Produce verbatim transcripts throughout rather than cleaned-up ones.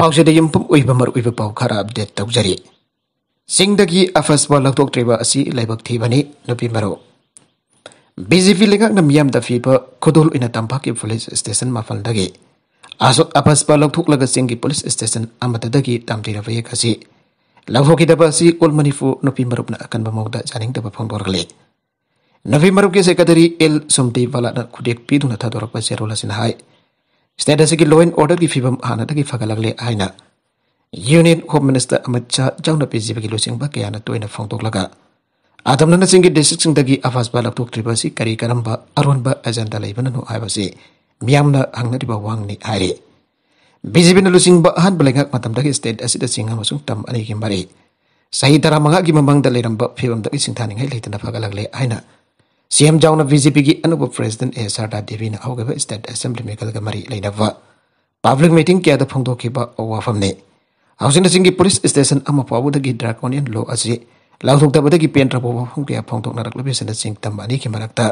ꯄꯥꯎꯆꯦꯗ ꯌꯨꯝꯐꯝ ꯑꯣꯏꯕ ꯃꯔꯨꯑꯣꯏꯕ ꯄꯥꯎ ꯈꯔ ꯑꯞꯗꯦꯠ ꯇꯧꯖꯔꯤ꯫ ꯆꯤꯡꯗꯒꯤ ꯑꯐꯁꯄꯥ ꯂꯧꯊꯣꯛꯇ꯭ꯔꯤꯕ ꯑꯁꯤ ꯂꯥꯏꯕꯛ ꯊꯤꯕꯅꯤ, ꯅꯨꯄꯤ ꯃꯔꯨꯞ꯫ ꯕꯤ ꯖꯦ ꯄꯤ ꯂꯩꯉꯥꯛꯅ ꯃꯤꯌꯥꯝꯗ ꯄꯤꯕ ꯈꯨꯗꯣꯜ ꯑꯣꯏꯅ ꯇꯝꯄꯥꯛꯀꯤ ꯄꯨꯂꯤꯁ ꯁ꯭ꯇꯦꯁꯟ ꯃꯥꯄꯜꯗꯒꯤ ꯑꯁꯣꯛ ꯑꯄꯟꯕ ꯂꯧꯊꯣꯛꯂꯒ ꯆꯤꯡꯒꯤ ꯄꯨꯂꯤꯁ ꯁ꯭ꯇꯦꯁꯟ ꯑꯃꯗꯒꯤ ꯇꯝꯊꯤꯔꯕ ꯌꯦꯛ ꯑꯁꯤ ꯂꯧꯊꯣꯛꯈꯤꯗꯕ ꯑꯁꯤ ꯑꯣꯜ ꯃꯅꯤꯄꯨꯔ ꯅꯨꯄꯤ ꯃꯔꯨꯞꯅ ꯑꯀꯟꯕ ꯃꯑꯣꯡꯗ ꯌꯥꯅꯤꯡꯗꯕ ꯐꯣꯡꯗꯣꯔꯛꯂꯤ꯫ ꯅꯨꯄꯤ ꯃꯔꯨꯞꯀꯤ ꯁꯦꯀ꯭ꯔꯦꯇꯔꯤ ꯑꯦꯜ ꯁꯨꯝꯗꯤ ꯕꯂꯥꯅ ꯈꯨꯗꯦꯛ ꯄꯤꯗꯨꯅ ꯊꯥꯗꯣꯔꯛꯄ ꯆꯦꯔꯣꯜ ꯑꯁꯤꯅ ꯍꯥꯏ, ꯁ꯭ꯇꯦꯠ ꯑꯁꯤꯒꯤ ꯂꯣ ꯑꯦꯟ ꯑꯣꯔꯗꯔꯒꯤ ꯐꯤꯕꯝ ꯍꯥꯟꯅꯗꯒꯤ ꯐꯒꯠꯂꯛꯂꯦ ꯍꯥꯏꯅ union home minister Amit Shah ꯌꯥꯎꯅ ꯕꯤ ꯖꯦ ꯄꯤꯒꯤ ꯂꯨꯆꯤꯡꯕ ꯀꯌꯥꯅ ꯇꯣꯏꯅ ꯐꯣꯡꯗꯣꯛꯂꯒ, ꯑꯗꯝꯅꯅ ꯆꯤꯡꯒꯤ ꯗꯤꯁꯇ꯭ꯔꯤꯛꯁꯤꯡꯗꯒꯤ ꯑꯐꯁꯄꯥ ꯂꯧꯊꯣꯛꯇ꯭ꯔꯤꯕ ꯑꯁꯤ ꯀꯔꯤ ꯀꯔꯝꯕ ꯑꯔꯣꯟꯕ ꯑꯦꯖꯦꯟꯗꯥ ꯂꯩꯕꯅꯅꯣ ꯍꯥꯏꯕꯁꯤ ꯃꯤꯌꯥꯝꯅ ꯍꯪꯅꯔꯤꯕ ꯋꯥꯍꯪꯅꯤ ꯍꯥꯏꯔꯤ꯫ ꯕꯤ ꯖꯦ ꯄꯤꯅ ꯂꯨꯆꯤꯡꯕ ꯑꯍꯥꯟꯕ ꯂꯩꯉꯥꯛ ꯃꯇꯝꯗꯒꯤ ꯁ꯭ꯇꯦꯠ ꯑꯁꯤꯗ ꯆꯤꯡ ꯑꯃꯁꯨꯡ ꯇꯝ ꯑꯅꯤꯒꯤ ꯃꯔꯤ ꯆꯍꯤ ꯇꯔꯥꯃꯉꯥꯒꯤ ꯃꯃꯥꯡꯗ ꯂꯩꯔꯝꯕ ꯐꯤꯕꯝꯗꯒꯤ ꯁꯤꯡꯊꯥꯅꯤꯡꯉꯥꯏ ꯂꯩꯇꯅ ꯐꯒꯠꯂꯛꯂꯦ ꯍꯥꯏꯅ ꯁꯤ ꯑꯦꯝ ꯌꯥꯎꯅ ꯕꯤ ꯖꯦ ꯄꯤꯒꯤ ꯑꯅꯧꯕ ꯄ꯭ꯔꯦꯁꯤꯗꯦꯟꯠ ꯑꯦ ꯁꯔꯗꯥ ꯗꯦꯕꯤꯅ ꯍꯧꯈꯤꯕ ꯁ꯭ꯇꯦꯠ ꯑꯦꯁꯦꯝꯕ꯭ꯂꯤ ꯃꯤꯈꯜꯒ ꯃꯔꯤ ꯂꯩꯅꯕ ꯄꯕ꯭ꯂꯤꯛ ꯃꯤꯇꯤꯡ ꯀꯌꯥꯗ ꯐꯣꯡꯗꯣꯛꯈꯤꯕ ꯋꯥꯐꯝꯅꯤ꯫ ꯍꯧꯖꯤꯛꯅ ꯆꯤꯡꯒꯤ ꯄꯨꯂꯤꯁ ꯁ꯭ꯇꯦꯁꯟ ꯑꯃ ꯐꯥꯎꯕꯗꯒꯤ ꯗ꯭ꯔꯥꯀꯣꯅꯤꯌꯟ ꯂꯣ ꯑꯁꯤ ꯂꯥꯎꯊꯣꯛꯇꯕꯗꯒꯤ ꯄꯦꯟꯗ꯭ꯔꯕ ꯋꯥꯐꯝ ꯀꯌꯥ ꯐꯣꯡꯗꯣꯛꯅꯔꯛꯂꯕꯁꯤꯅ ꯆꯤꯡ ꯇꯝ ꯑꯅꯤꯒꯤ ꯃꯔꯛꯇ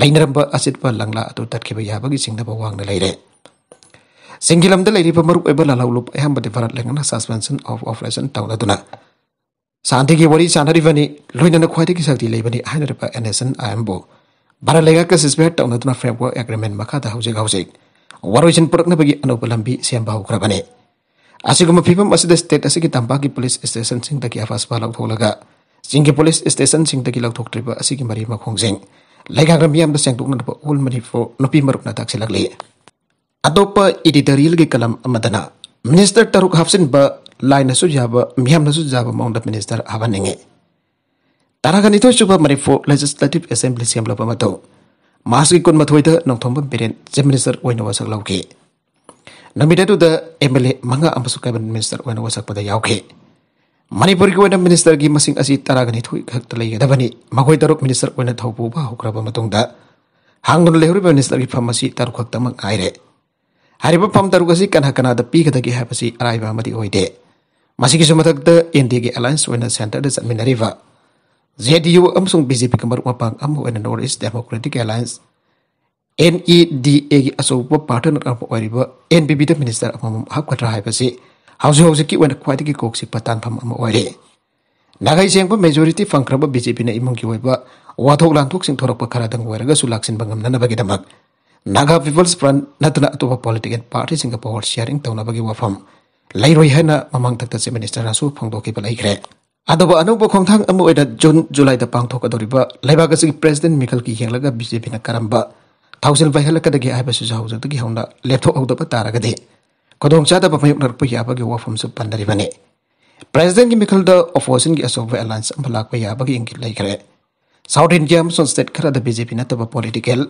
ꯂꯩꯅꯔꯝꯕ ꯑꯆꯦꯠꯄ ꯂꯪꯂꯥ ꯑꯗꯨ ꯇꯠꯈꯤꯕ ꯌꯥꯕꯒꯤ ꯆꯤꯡꯅꯕ ꯋꯥꯡꯅ ꯂꯩꯔꯦ꯫ ꯆꯤꯡꯒꯤ ꯂꯝꯗ ꯂꯩꯔꯤꯕ ꯃꯔꯨꯑꯣꯏꯕ ꯂꯥꯜꯍꯧꯂꯨꯞ ꯑꯌꯥꯝꯕꯗꯤ ꯚꯥꯔꯠ ꯂꯩꯉꯥꯛꯅ ꯁꯁꯄꯦꯟꯁꯟ ꯑꯣꯐ ꯑꯣꯄꯔꯦꯁꯟ ꯇꯧꯅꯗꯨꯅ ꯁꯥꯟꯇꯤꯒꯤ ꯋꯥꯔꯤ ꯁꯥꯟꯅꯔꯤꯕꯅꯤ, ꯂꯣꯏꯅꯅ ꯈ꯭ꯋꯥꯏꯗꯒꯤ ꯁꯛꯇꯤ ꯂꯩꯕꯅꯤ ꯍꯥꯏꯅꯔꯤꯕ ꯑꯦꯟ ꯑꯦꯁ ꯑꯦꯟ ꯑꯥꯏ ꯑꯦꯝꯕꯨ ꯚꯥꯔꯠ ꯂꯩꯉꯥꯛꯀ ꯁꯤꯁꯄꯦꯌꯔ ꯇꯧꯅꯗꯨꯅ ꯐ꯭ꯔꯦꯝꯋꯔꯛ ꯑꯦꯒ꯭ꯔꯤꯃꯦꯟ ꯃꯈꯥꯗ ꯍꯧꯖꯤꯛ ꯍꯧꯖꯤꯛ ꯋꯥꯔꯣꯏꯁꯤꯟ ꯄꯨꯔꯛꯅꯕꯒꯤ ꯑꯅꯧꯕ ꯂꯝꯕꯤ ꯁꯦꯝꯕ ꯍꯧꯈ꯭ꯔꯕꯅꯤ꯫ ꯑꯁꯤꯒꯨꯝꯕ ꯐꯤꯕꯝ ꯑꯁꯤꯗ ꯁ꯭ꯇꯦꯠ ꯑꯁꯤꯒꯤ ꯇꯝꯄꯥꯛꯀꯤ ꯄꯨꯂꯤꯁ ꯁ꯭ꯇꯦꯁꯟꯁꯤꯡꯗꯒꯤ ꯑꯐꯁꯄꯥ ꯂꯧꯊꯣꯛꯂꯒ ꯆꯤꯡꯒꯤ ꯄꯨꯂꯤꯁ ꯁ꯭ꯇꯦꯁꯟꯁꯤꯡꯗꯒꯤ ꯂꯧꯊꯣꯛꯇ꯭ꯔꯤꯕ ꯑꯁꯤꯒꯤ ꯃꯔꯤ ꯃꯈꯣꯡꯁꯤꯡ ꯂꯩꯉꯥꯛꯅ ꯃꯤꯌꯥꯝꯗ ꯁꯦꯡꯗꯣꯛꯅꯅꯕ ꯑꯣꯜ ꯃꯅꯤꯄꯨꯔ ꯅꯨꯄꯤ ꯃꯔꯨꯞꯅ ꯇꯥꯛꯁꯤꯜꯂꯛꯂꯤ꯫ ꯑꯇꯣꯞꯄ ꯏꯗꯤꯇꯣꯔꯤꯌꯦꯜꯒꯤ ꯀꯂꯝ ꯑꯃꯗꯅ ꯃꯤꯅꯤꯁꯇꯔ ꯇꯔꯨꯛ ꯍꯥꯞꯆꯤꯟꯕ ꯂꯥꯏꯅꯁꯨ ꯌꯥꯕ, ꯃꯤꯌꯥꯝꯅꯁꯨ ꯌꯥꯕ ꯃꯑꯣꯡꯗ ꯃꯤꯅꯤꯁꯇꯔ ꯍꯥꯞꯍꯟꯅꯤꯡꯉꯤ꯫ ꯇꯔꯥꯒ ꯅꯤꯊꯣꯏ ꯁꯨꯕ ꯃꯅꯤꯄꯨꯔ ꯂꯦꯖꯤꯁꯂꯦꯇꯤꯚ ꯑꯦꯁꯦꯝꯕ꯭ꯂꯤ ꯁꯦꯝꯂꯕ ꯃꯇꯨꯡ ꯃꯥꯔꯆꯀꯤ ꯀꯨꯟꯃꯥꯊꯣꯏꯗ ꯅꯣꯡꯊꯣꯝꯕꯝ ꯕꯤꯔꯦꯟ ꯆꯤꯐ ꯃꯤꯅꯤꯁꯇꯔ ꯑꯣꯏꯅ ꯋꯥꯁꯛ ꯂꯧꯈꯤ꯫ ꯅꯨꯃꯤꯠ ꯑꯗꯨꯗ ꯑꯦꯝ ꯑꯦꯜ ꯑꯦ ꯃꯉꯥ ꯑꯃꯁꯨ ꯀꯦꯕꯤꯅꯦꯠ ꯃꯤꯅꯤꯁꯇꯔ ꯑꯣꯏꯅ ꯋꯥꯁꯛꯄꯗ ꯌꯥꯎꯈꯤ꯫ ꯃꯅꯤꯄꯨꯔꯒꯤ ꯑꯣꯏꯅ ꯃꯤꯅꯤꯁꯇꯔꯒꯤ ꯃꯁꯤꯡ ꯑꯁꯤ ꯇꯔꯥꯒ ꯅꯤꯊꯣꯏ ꯈꯛꯇ ꯂꯩꯒꯗꯕꯅꯤ꯫ ꯃꯈꯣꯏ ꯇꯔꯨꯛ ꯃꯤꯅꯤꯁꯇꯔ ꯑꯣꯏꯅ ꯊꯧ ꯄꯨꯕ ꯍꯧꯈ꯭ꯔꯕ ꯃꯇꯨꯡꯗ ꯍꯥꯡꯗꯨꯅ ꯂꯩꯍꯧꯔꯤꯕ ꯃꯤꯅꯤꯁꯇꯔꯒꯤ ꯐꯝ ꯑꯁꯤ ꯇꯔꯨꯛ ꯈꯛꯇꯃꯛ ꯉꯥꯏꯔꯦ꯫ ꯍꯥꯏꯔꯤꯕ ꯐꯝ ꯇꯔꯨꯛ ꯑꯁꯤ ꯀꯅꯥ ꯀꯅꯥꯗ ꯄꯤꯒꯗꯒꯦ ꯍꯥꯏꯕꯁꯤ ꯑꯔꯥꯏꯕ ꯑꯃꯗꯤ ꯑꯣꯏꯗꯦ꯫ ꯃꯁꯤꯒꯤꯁꯨ ꯃꯊꯛꯇ ꯏꯟꯗꯤꯌꯥꯒꯤ ꯑꯦꯂꯥꯌꯟꯁ ꯑꯣꯏꯅ ꯁꯦꯟꯇꯔꯗ ꯆꯠꯃꯤꯟꯅꯔꯤꯕ ꯖꯦ ꯗꯤ ꯌꯨ ꯑꯃꯁꯨꯡ ꯕꯤ ꯖꯦ ꯄꯤꯒ ꯃꯔꯨꯞ ꯃꯄꯥꯡ ꯑꯃ ꯑꯣꯏꯅ ꯅꯣꯔꯠ ꯏꯁ ꯗꯦꯃꯣꯀ꯭ꯔꯦꯇꯤꯛ ꯑꯦꯂꯥꯌꯟꯁ NEDAꯒꯤ ꯑꯆꯧꯕ partner ꯑꯃ ꯑꯣꯏꯔꯤꯕ NPPꯗ minister ꯑꯃꯃꯝ ꯍꯥꯞꯀꯗ꯭ꯔꯥ ꯍꯥꯏꯕꯁꯤ ꯍꯧꯖꯤꯛ ꯍꯧꯖꯤꯛꯀꯤ ꯑꯣꯏꯅ ꯈ꯭ꯋꯥꯏꯗꯒꯤ ꯀꯣꯛ ꯆꯤꯛꯄ ꯇꯥꯟꯐꯝ ꯑꯃ ꯑꯣꯏꯔꯦ꯫ ꯅꯥꯒꯩ ꯆꯦꯡꯕ majority ꯐꯪꯈ꯭ꯔꯕ BJPꯅ ꯏꯃꯨꯡꯒꯤ ꯑꯣꯏꯕ ꯋꯥꯊꯣꯛ ꯂꯥꯟꯊꯣꯛꯁꯤꯡ ꯊꯣꯔꯛꯄ ꯈꯔꯗꯪ ꯑꯣꯏꯔꯒꯁꯨ ꯂꯥꯛꯁꯤꯟꯕ ꯉꯝꯅꯅꯕꯒꯤꯗꯃꯛ Naga People's Front ꯅꯠꯇꯅ ꯑꯇꯣꯞꯄ political partyꯁꯤꯡꯒ power sharing ꯇꯧꯅꯕꯒꯤ ꯋꯥꯐꯝ ꯂꯩꯔꯣꯏ ꯍꯥꯏꯅ ꯃꯃꯥꯡ ꯊꯛꯇ Chief Ministerꯅꯁꯨ ꯐꯣꯡꯗꯣꯛꯈꯤꯕ ꯂꯩꯈ꯭ꯔꯦ꯫ ꯑꯗꯨꯕꯨ ꯑꯅꯧꯕ ꯈꯣꯡꯊꯥꯡ ꯑꯃ ꯑꯣꯏꯅ June Julyꯗ ꯄꯥꯡꯊꯣꯛꯀꯗꯧꯔꯤꯕ ꯂꯩꯕꯥꯛ ꯑꯁꯤꯒꯤ president ꯃꯤꯈꯜꯒꯤ ꯌꯦꯡꯂꯒ BJPꯅ ꯀꯔꯝꯕ ꯊꯧꯁꯤꯜ ꯄꯥꯏꯍꯜꯂꯛꯀꯗꯒꯦ ꯍꯥꯏꯕꯁꯤꯁꯨ ꯍꯧꯖꯤꯛꯇꯒꯤ ꯍꯧꯅ ꯂꯦꯞꯊꯣꯛꯍꯧꯗꯕ ꯇꯥꯔꯒꯗꯤ ꯈꯨꯗꯣꯡꯆꯥꯗꯕ ꯃꯥꯌꯣꯛꯅꯔꯛꯄ ꯌꯥꯕꯒꯤ ꯋꯥꯐꯝꯁꯨ ꯄꯟꯅꯔꯤꯕꯅꯤ꯫ Presidentꯀꯤ ꯃꯤꯈꯜꯗ oppositionꯒꯤ ꯑꯆꯧꯕ alliance ꯑꯃ ꯂꯥꯛꯄ ꯌꯥꯕꯒꯤ ꯏꯪꯒꯤꯠ ꯂꯩꯈ꯭ꯔꯦ꯫ South India ꯑꯃꯁꯨꯡ state ꯈꯔꯗ BJP ꯅꯠꯇꯕ political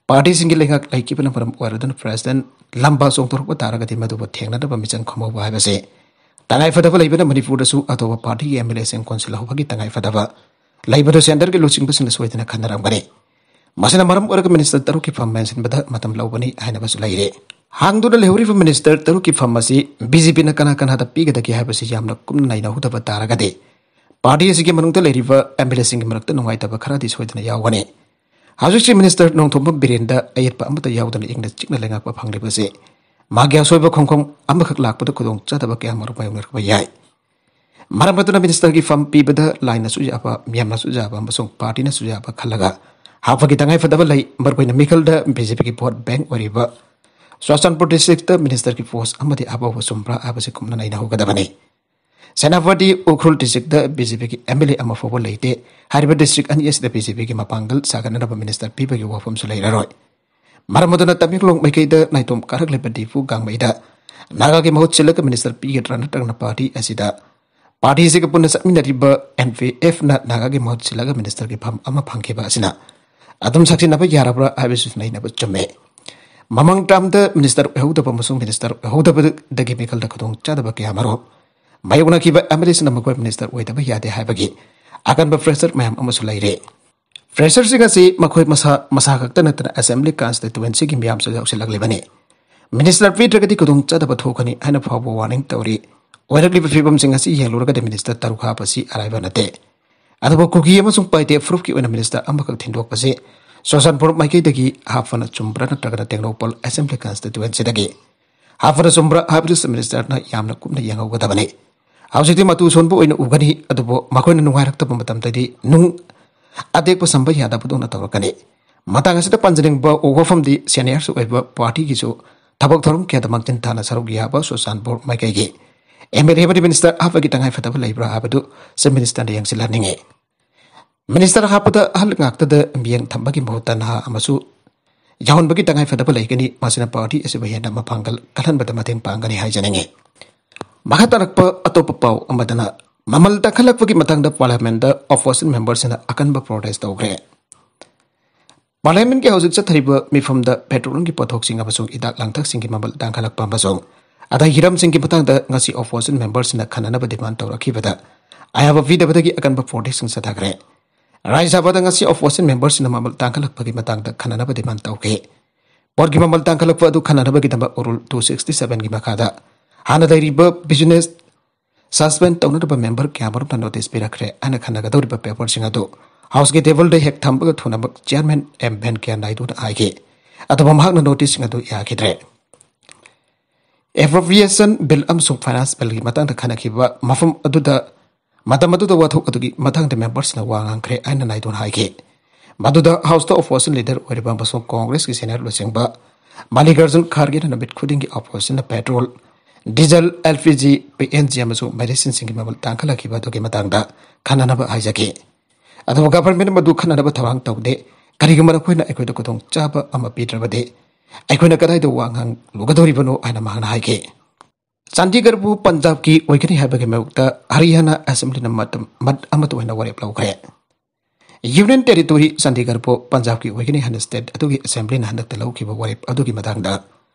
partyꯁꯤꯡꯒꯤ ꯂꯩꯉꯥꯛ ꯂꯩꯈꯤꯕꯅ ꯃꯔꯝ ꯑꯣꯏꯔꯗꯨꯅ president ꯂꯝꯕꯥ ꯆꯣꯡꯊꯣꯔꯛꯄ ꯇꯥꯔꯒꯗꯤ ꯃꯗꯨꯕꯨ ꯊꯦꯡꯅꯅꯕ ꯃꯤꯆꯪ ꯈꯣꯝꯍꯧꯕ ꯍꯥꯏꯕꯁꯤ ꯇꯉꯥꯏꯐꯗꯕ ꯂꯩꯕꯅ ꯃꯅꯤꯄꯨꯔꯗꯁꯨ ꯑꯇꯣꯞꯄ partyꯒꯤ MLAꯁꯤꯡ ꯀꯣꯟꯁꯤꯜꯍꯧꯕꯒꯤ ꯇꯉꯥꯏꯐꯗꯕ ꯂꯩꯕꯗꯨ centreꯒꯤ ꯂꯨꯆꯤꯡꯕꯁꯤꯡꯅ ꯁꯣꯏꯗꯅ ꯈꯟꯅꯔꯝꯒꯅꯤ꯫ ꯃꯁꯤꯅ ꯃꯔꯝ ꯑꯣꯏꯔꯒ minister ꯇꯔꯨꯛꯀꯤ ꯐꯝ ꯃꯦꯟꯁꯤꯟꯕꯗ ꯃꯇꯝ ꯂꯧꯒꯅꯤ ꯍꯥꯏꯅꯕꯁꯨ ꯂꯩꯔꯤ꯫ ꯍꯥꯡꯗꯨꯅ ꯂꯩꯍꯧꯔꯤꯕ minister ꯇꯔꯨꯛꯀꯤ ꯐꯝ ꯑꯁꯤ BJPꯅ ꯀꯅꯥ ꯀꯅꯥꯗ ꯄꯤꯒꯗꯒꯦ ꯍꯥꯏꯕꯁꯤ ꯌꯥꯝꯅ ꯀꯨꯞꯅ ꯅꯩꯅꯍꯧꯗꯕ ꯇꯥꯔꯒꯗꯤ party ꯑꯁꯤꯒꯤ ꯃꯅꯨꯡꯗ ꯂꯩꯔꯤꯕ MLAꯁꯤꯡꯒꯤ ꯃꯔꯛꯇ ꯅꯨꯡꯉꯥꯏꯇꯕ ꯈꯔꯗꯤ ꯁꯣꯏꯗꯅ ꯌꯥꯎꯒꯅꯤ꯫ ꯍꯧꯖꯤꯛꯁꯤ minister ꯅꯣꯡꯊꯣꯝꯕꯝ ꯕꯤꯔꯦꯟꯗ ꯑꯌꯦꯠꯄ ꯑꯃꯠꯇ ꯌꯥꯎꯗꯅ ꯏꯪꯅ ꯆꯤꯛꯅ ꯂꯩꯉꯥꯛꯄ ꯐꯪꯂꯤꯕꯁꯤ ꯃꯥꯒꯤ ꯑꯁꯣꯏꯕ ꯈꯣꯡꯐꯝ ꯑꯃꯈꯛ ꯂꯥꯛꯄꯗ ꯈꯨꯗꯣꯡꯆꯥꯗꯕ ꯀꯌꯥ ꯃꯔꯨꯝ ꯃꯥꯌꯣꯛꯅꯔꯛꯄ ꯌꯥꯏ꯫ ꯃꯔꯝ ꯑꯗꯨꯅ ministerꯒꯤ ꯐꯝ ꯄꯤꯕꯗ ꯂꯥꯏꯅꯁꯨ ꯌꯥꯕ, ꯃꯤꯌꯥꯝꯅꯁꯨ ꯌꯥꯕ ꯑꯃꯁꯨꯡ partyꯅꯁꯨ ꯌꯥꯕ ꯈꯜꯂꯒ ꯍꯥꯞꯄꯒꯤ ꯇꯉꯥꯏꯐꯗꯕ ꯂꯩ꯫ ꯃꯔꯨꯑꯣꯏꯅ ꯃꯤꯈꯜꯗ BJPꯒꯤ vote bank ꯑꯣꯏꯔꯤꯕ ꯆꯨꯔꯥꯆꯥꯟꯄꯨꯔ districtꯇ ministerꯒꯤ post ꯑꯃꯗꯤ ꯑꯐꯥꯎꯕ ꯆꯨꯝꯕ꯭ꯔꯥ ꯍꯥꯏꯕꯁꯤ ꯀꯨꯞꯅ ꯅꯩꯅꯍꯧꯒꯗꯕꯅꯤ꯫ ꯁꯦꯅꯥꯄꯇꯤ ꯎꯈ꯭ꯔꯨꯜ districtꯇ BJPꯒꯤ MLA ꯑꯃ ꯐꯥꯎꯕ ꯂꯩꯇꯦ꯫ ꯍꯥꯏꯔꯤꯕ district ꯑꯅꯤ ꯑꯁꯤꯗ BJPꯒꯤ ꯃꯄꯥꯡꯒꯜ ꯁꯥꯒꯠꯅꯅꯕ minister ꯄꯤꯕꯒꯤ ꯋꯥꯐꯝꯁꯨ ꯂꯩꯔꯔꯣꯏ꯫ ꯃꯔꯝ ꯑꯗꯨꯅ ꯇꯃꯦꯡꯂꯣꯡ ꯃꯥꯏꯀꯩꯗ ꯅꯥꯏꯇꯣꯝ ꯀꯥꯔꯛꯂꯤꯕ ꯗꯤꯐꯨ ꯒꯥꯡꯃꯩꯗ ꯅꯥꯒꯥꯒꯤ ꯃꯍꯨꯠ ꯁꯤꯜꯂꯒ minister ꯄꯤꯒꯗ꯭ꯔꯥ ꯅꯠꯇ꯭ꯔꯒꯅ party ꯑꯁꯤꯗ partyꯁꯤꯒ ꯄꯨꯟꯅ ꯆꯠꯃꯤꯟꯅꯔꯤꯕ NPFꯅ ꯅꯥꯒꯥꯒꯤ ꯃꯍꯨꯠ ꯁꯤꯜꯂꯒ ministerꯒꯤ ꯐꯝ ꯑꯃ ꯐꯪꯈꯤꯕ ꯑꯁꯤꯅ ꯑꯗꯨꯝ ꯁꯥꯛꯆꯤꯟꯅꯕ ꯌꯥꯔꯕ꯭ꯔꯥ ꯍꯥꯏꯕꯁꯤꯁꯨ ꯅꯩꯅꯕ ꯆꯨꯝꯃꯦ꯫ ꯃꯃꯥꯡ termꯗ minister ꯑꯣꯏꯍꯧꯗꯕ ꯑꯃꯁꯨꯡ minister ꯑꯣꯏꯍꯧꯗꯕꯗꯒꯤ ꯃꯤꯈꯜꯗ ꯈꯨꯗꯣꯡꯆꯥꯗꯕ ꯀꯌꯥ ꯃꯔꯨꯝ ꯃꯥꯌꯣꯛꯅꯈꯤꯕ MLAꯁꯤꯡꯅ ꯃꯈꯣꯏ minister ꯑꯣꯏꯗꯕ ꯌꯥꯗꯦ ꯍꯥꯏꯕꯒꯤ ꯑꯀꯟꯕ pressure ꯃꯌꯥꯝ ꯑꯃꯁꯨ ꯂꯩꯔꯦ꯫ Pressureꯁꯤꯡ ꯑꯁꯤ ꯃꯈꯣꯏ ꯃꯁꯥ ꯃꯁꯥ ꯈꯛꯇ ꯅꯠꯇꯅ assembly constituencyꯒꯤ ꯃꯤꯌꯥꯝꯁꯨ ꯌꯥꯎꯁꯤꯜꯂꯛꯂꯤꯕꯅꯤ꯫ Minister ꯄꯤꯗ꯭ꯔꯒꯗꯤ ꯈꯨꯗꯣꯡꯆꯥꯗꯕ ꯊꯣꯛꯀꯅꯤ ꯍꯥꯏꯅ ꯐꯥꯎꯕ warning ꯇꯧꯔꯤ꯫ ꯑꯣꯏꯔꯛꯂꯤꯕ ꯐꯤꯕꯝꯁꯤꯡ ꯑꯁꯤ ꯌꯦꯡꯂꯨꯔꯒꯗꯤ minister ꯇꯔꯨꯛ ꯍꯥꯞꯄꯁꯤ ꯑꯔꯥꯏꯕ ꯅꯠꯇꯦ꯫ ꯑꯗꯨꯕꯨ ꯀꯨꯀꯤ ꯑꯃꯁꯨꯡ ꯄꯥꯏꯇꯦ ꯐꯨꯔꯨꯞꯀꯤ ꯑꯣꯏꯅ minister ꯑꯃꯈꯛ ꯊꯤꯟꯗꯣꯛꯄꯁꯤ ꯆꯨꯔꯆꯥꯟꯄꯨꯔ ꯃꯥꯏꯀꯩꯗꯒꯤ ꯍꯥꯞꯐꯅ ꯆꯨꯝꯕ꯭ꯔꯥ ꯅꯠꯇ꯭ꯔꯒꯅ ꯇꯦꯡꯅꯧꯄꯜ Assembly Constituencyꯗꯒꯤ ꯍꯥꯞꯐꯅ ꯆꯨꯝꯕ꯭ꯔꯥ ꯍꯥꯏꯕꯗꯨ Chief Ministerꯅ ꯌꯥꯝꯅ ꯀꯨꯞꯅ ꯌꯦꯡꯍꯧꯒꯗꯕꯅꯤ꯫ ꯍꯧꯖꯤꯛꯇꯤ ꯃꯇꯨ ꯁꯣꯟꯕ ꯑꯣꯏꯅ ꯎꯒꯅꯤ, ꯑꯗꯨꯕꯨ ꯃꯈꯣꯏꯅ ꯅꯨꯡꯉꯥꯏꯔꯛꯇꯕ ꯃꯇꯝꯗꯗꯤ ꯅꯨꯡ ꯑꯇꯦꯛꯄ ꯁꯝꯕ ꯌꯥꯗꯕꯗꯧꯅ ꯇꯧꯔꯛꯀꯅꯤ꯫ ꯃꯇꯥꯡ ꯑꯁꯤꯗ ꯄꯟꯖꯅꯤꯡꯕ ꯋꯥꯐꯝꯗꯤ seniorꯁꯨ ꯑꯣꯏꯕ partyꯒꯤꯁꯨ ꯊꯕꯛ ꯊꯧꯔꯝ ꯀꯌꯥꯗ ꯃꯥꯡꯖꯤꯟ ꯊꯥꯅ ꯁꯔꯨꯛ ꯌꯥꯕ ꯆꯨꯔꯆꯥꯟꯄꯨꯔ ꯃꯥꯏꯀꯩꯒꯤ MLA ꯑꯃꯗꯤ minister ꯍꯥꯞꯄꯒꯤ ꯇꯉꯥꯏ ꯐꯗꯕ ꯂꯩꯕ꯭ꯔꯥ ꯍꯥꯏꯕꯗꯨ Chief Ministerꯅ ꯌꯦꯡꯁꯤꯜꯍꯟꯅꯤꯡꯉꯤ꯫ Minister ꯍꯥꯞꯄꯗ ꯑꯍꯜ ꯉꯥꯛꯇꯗ ꯃꯤꯠꯌꯦꯡ ꯊꯝꯕꯒꯤ ꯃꯍꯨꯠꯇ ꯅꯍꯥ ꯑꯃꯁꯨ ꯌꯥꯎꯍꯟꯕꯒꯤ ꯇꯉꯥꯏ ꯐꯗꯕ ꯂꯩꯒꯅꯤ, ꯃꯁꯤꯅ party ꯑꯁꯤꯕꯨ ꯍꯦꯟꯅ ꯃꯄꯥꯡꯒꯜ ꯀꯜꯍꯟꯕꯗ ꯃꯇꯦꯡ ꯄꯥꯡꯒꯅꯤ ꯍꯥꯏꯖꯅꯤꯡꯉꯤ꯫ ꯃꯈꯥ ꯇꯥꯔꯛꯄ ꯑꯇꯣꯞꯄ ꯄꯥꯎ ꯑꯃꯗꯅ, ꯃꯃꯜ ꯇꯥꯡꯈꯠꯂꯛꯄꯒꯤ ꯃꯇꯥꯡꯗ Parliamentꯇ opposition memberꯁꯤꯡꯅ ꯑꯀꯟꯕ protest ꯇꯧꯈ꯭ꯔꯦ꯫ Parliamentꯀꯤ ꯍꯧꯖꯤꯛ ꯆꯠꯊꯔꯤꯕ ꯃꯤꯐꯝꯗ petroleumꯒꯤ ꯄꯣꯠꯊꯣꯛꯁꯤꯡ ꯑꯃꯁꯨꯡ ꯍꯤꯗꯥꯛ ꯂꯥꯡꯊꯛꯁꯤꯡꯒꯤ ꯃꯃꯜ ꯇꯥꯡꯈꯠꯂꯛꯄ ꯑꯃꯁꯨꯡ ꯑꯇꯩ ꯍꯤꯔꯝꯁꯤꯡꯒꯤ ꯃꯇꯥꯡꯗ ꯉꯁꯤ opposition memberꯁꯤꯡꯅ ꯈꯟꯅꯅꯕ demand ꯇꯧꯔꯛꯈꯤꯕꯗ ꯑꯌꯥꯕ ꯄꯤꯗꯕꯗꯒꯤ ꯑꯀꯟꯕ protestꯁꯤꯡ ꯆꯠꯊꯈ꯭ꯔꯦ꯫ ꯔꯥꯖ꯭ꯌ ꯁꯚꯥꯗ ꯉꯁꯤ opposition memberꯁꯤꯡꯅ ꯃꯃꯜ ꯇꯥꯡꯈꯠꯂꯛꯄꯒꯤ ꯃꯇꯥꯡꯗ ꯈꯟꯅꯅꯕ demand ꯇꯧꯈꯤ꯫ ꯄꯣꯠꯀꯤ ꯃꯃꯜ ꯇꯥꯡꯈꯠꯂꯛꯄ ꯑꯗꯨ ꯈꯟꯅꯅꯕꯒꯤꯗꯃꯛ Rule two sixty sevenꯒꯤ ꯃꯈꯥꯗ ꯍꯥꯟꯅ ꯂꯩꯔꯤꯕ business suspend ꯇꯧꯅꯅꯕ member ꯀꯌꯥꯃꯔꯨꯝꯅ notice ꯄꯤꯔꯛꯈ꯭ꯔꯦ ꯍꯥꯏꯅ ꯈꯟꯅꯒꯗꯧꯔꯤꯕ paperꯁꯤꯡ ꯑꯗꯨ Houseꯀꯤ tableꯗ ꯍꯦꯛ ꯊꯝꯕꯒ ꯊꯨꯅꯃꯛ Chairman M Venkaiah Naiduꯅ ꯍꯥꯏꯈꯤ꯫ ꯑꯗꯨꯕꯨ ꯃꯍꯥꯛꯅ noticeꯁꯤꯡ ꯑꯗꯨ ꯌꯥꯈꯤꯗ꯭ꯔꯦ꯫ Appropriation Bill ꯑꯃꯁꯨꯡ Finance Billꯒꯤ ꯃꯇꯥꯡꯗ ꯈꯟꯅꯈꯤꯕ ꯃꯐꯝ ꯑꯗꯨꯗ ꯃꯇꯝ ꯑꯗꯨꯗ ꯋꯥꯊꯣꯛ ꯑꯗꯨꯒꯤ ꯃꯇꯥꯡꯗ memberꯁꯤꯡꯅ ꯋꯥ ꯉꯥꯡꯈ꯭ꯔꯦ ꯍꯥꯏꯅ Naiduꯅ ꯍꯥꯏꯈꯤ꯫ ꯃꯗꯨꯗ Houseꯇ opposition leader ꯑꯣꯏꯔꯤꯕ ꯑꯃꯁꯨꯡ Congressꯀꯤ senior ꯂꯨꯆꯤꯡꯕ Mallikarjun Khargena ꯅꯨꯃꯤꯠ ꯈꯨꯗꯤꯡꯒꯤ oppositionꯅ petrol, diesel, LPG, PNG ꯑꯃꯁꯨꯡ medicineꯁꯤꯡꯒꯤ ꯃꯃꯜ ꯇꯥꯡꯈꯠꯂꯛꯈꯤꯕ ꯑꯗꯨꯒꯤ ꯃꯇꯥꯡꯗ ꯈꯟꯅꯅꯕ ꯍꯥꯏꯖꯈꯤ꯫ ꯑꯗꯨꯕꯨ government ꯃꯗꯨ ꯈꯟꯅꯅꯕ ꯊꯧꯔꯥꯡ ꯇꯧꯗꯦ꯫ ꯀꯔꯤꯒꯨꯝꯕ ꯅꯈꯣꯏꯅ ꯑꯩꯈꯣꯏꯗ ꯈꯨꯗꯣꯡꯆꯥꯕ ꯑꯃ ꯄꯤꯗ꯭ꯔꯕꯗꯤ ꯑꯩꯈꯣꯏꯅ ꯀꯗꯥꯏꯗ ꯋꯥ ꯉꯥꯡꯂꯨꯒꯗꯧꯔꯤꯕꯅꯣ ꯍꯥꯏꯅ ꯃꯍꯥꯛꯅ ꯍꯥꯏꯈꯤ꯫ ꯆꯥꯟꯗꯤꯒꯔꯕꯨ ꯄꯟꯖꯥꯕꯀꯤ ꯑꯣꯏꯒꯅꯤ ꯍꯥꯏꯕꯒꯤ ꯃꯥꯌꯣꯛꯇ ꯍꯔꯤꯌꯥꯅꯥ Assemblyꯅ ꯃꯇꯝ, ꯃꯠ ꯑꯃꯠꯇ ꯑꯣꯏꯅ ꯋꯥꯔꯦꯞ ꯂꯧꯈ꯭ꯔꯦ꯫ Union Territory ꯆꯥꯟꯗꯤꯒꯔꯕꯨ ꯄꯟꯖꯥꯕꯀꯤ ꯑꯣꯏꯒꯅꯤ ꯍꯥꯏꯅ state ꯑꯗꯨꯒꯤ Assemblyꯅ ꯍꯟꯗꯛꯇ ꯂꯧꯈꯤꯕ ꯋꯥꯔꯦꯞ ꯑꯗꯨꯒꯤ ꯃꯇꯥꯡꯗ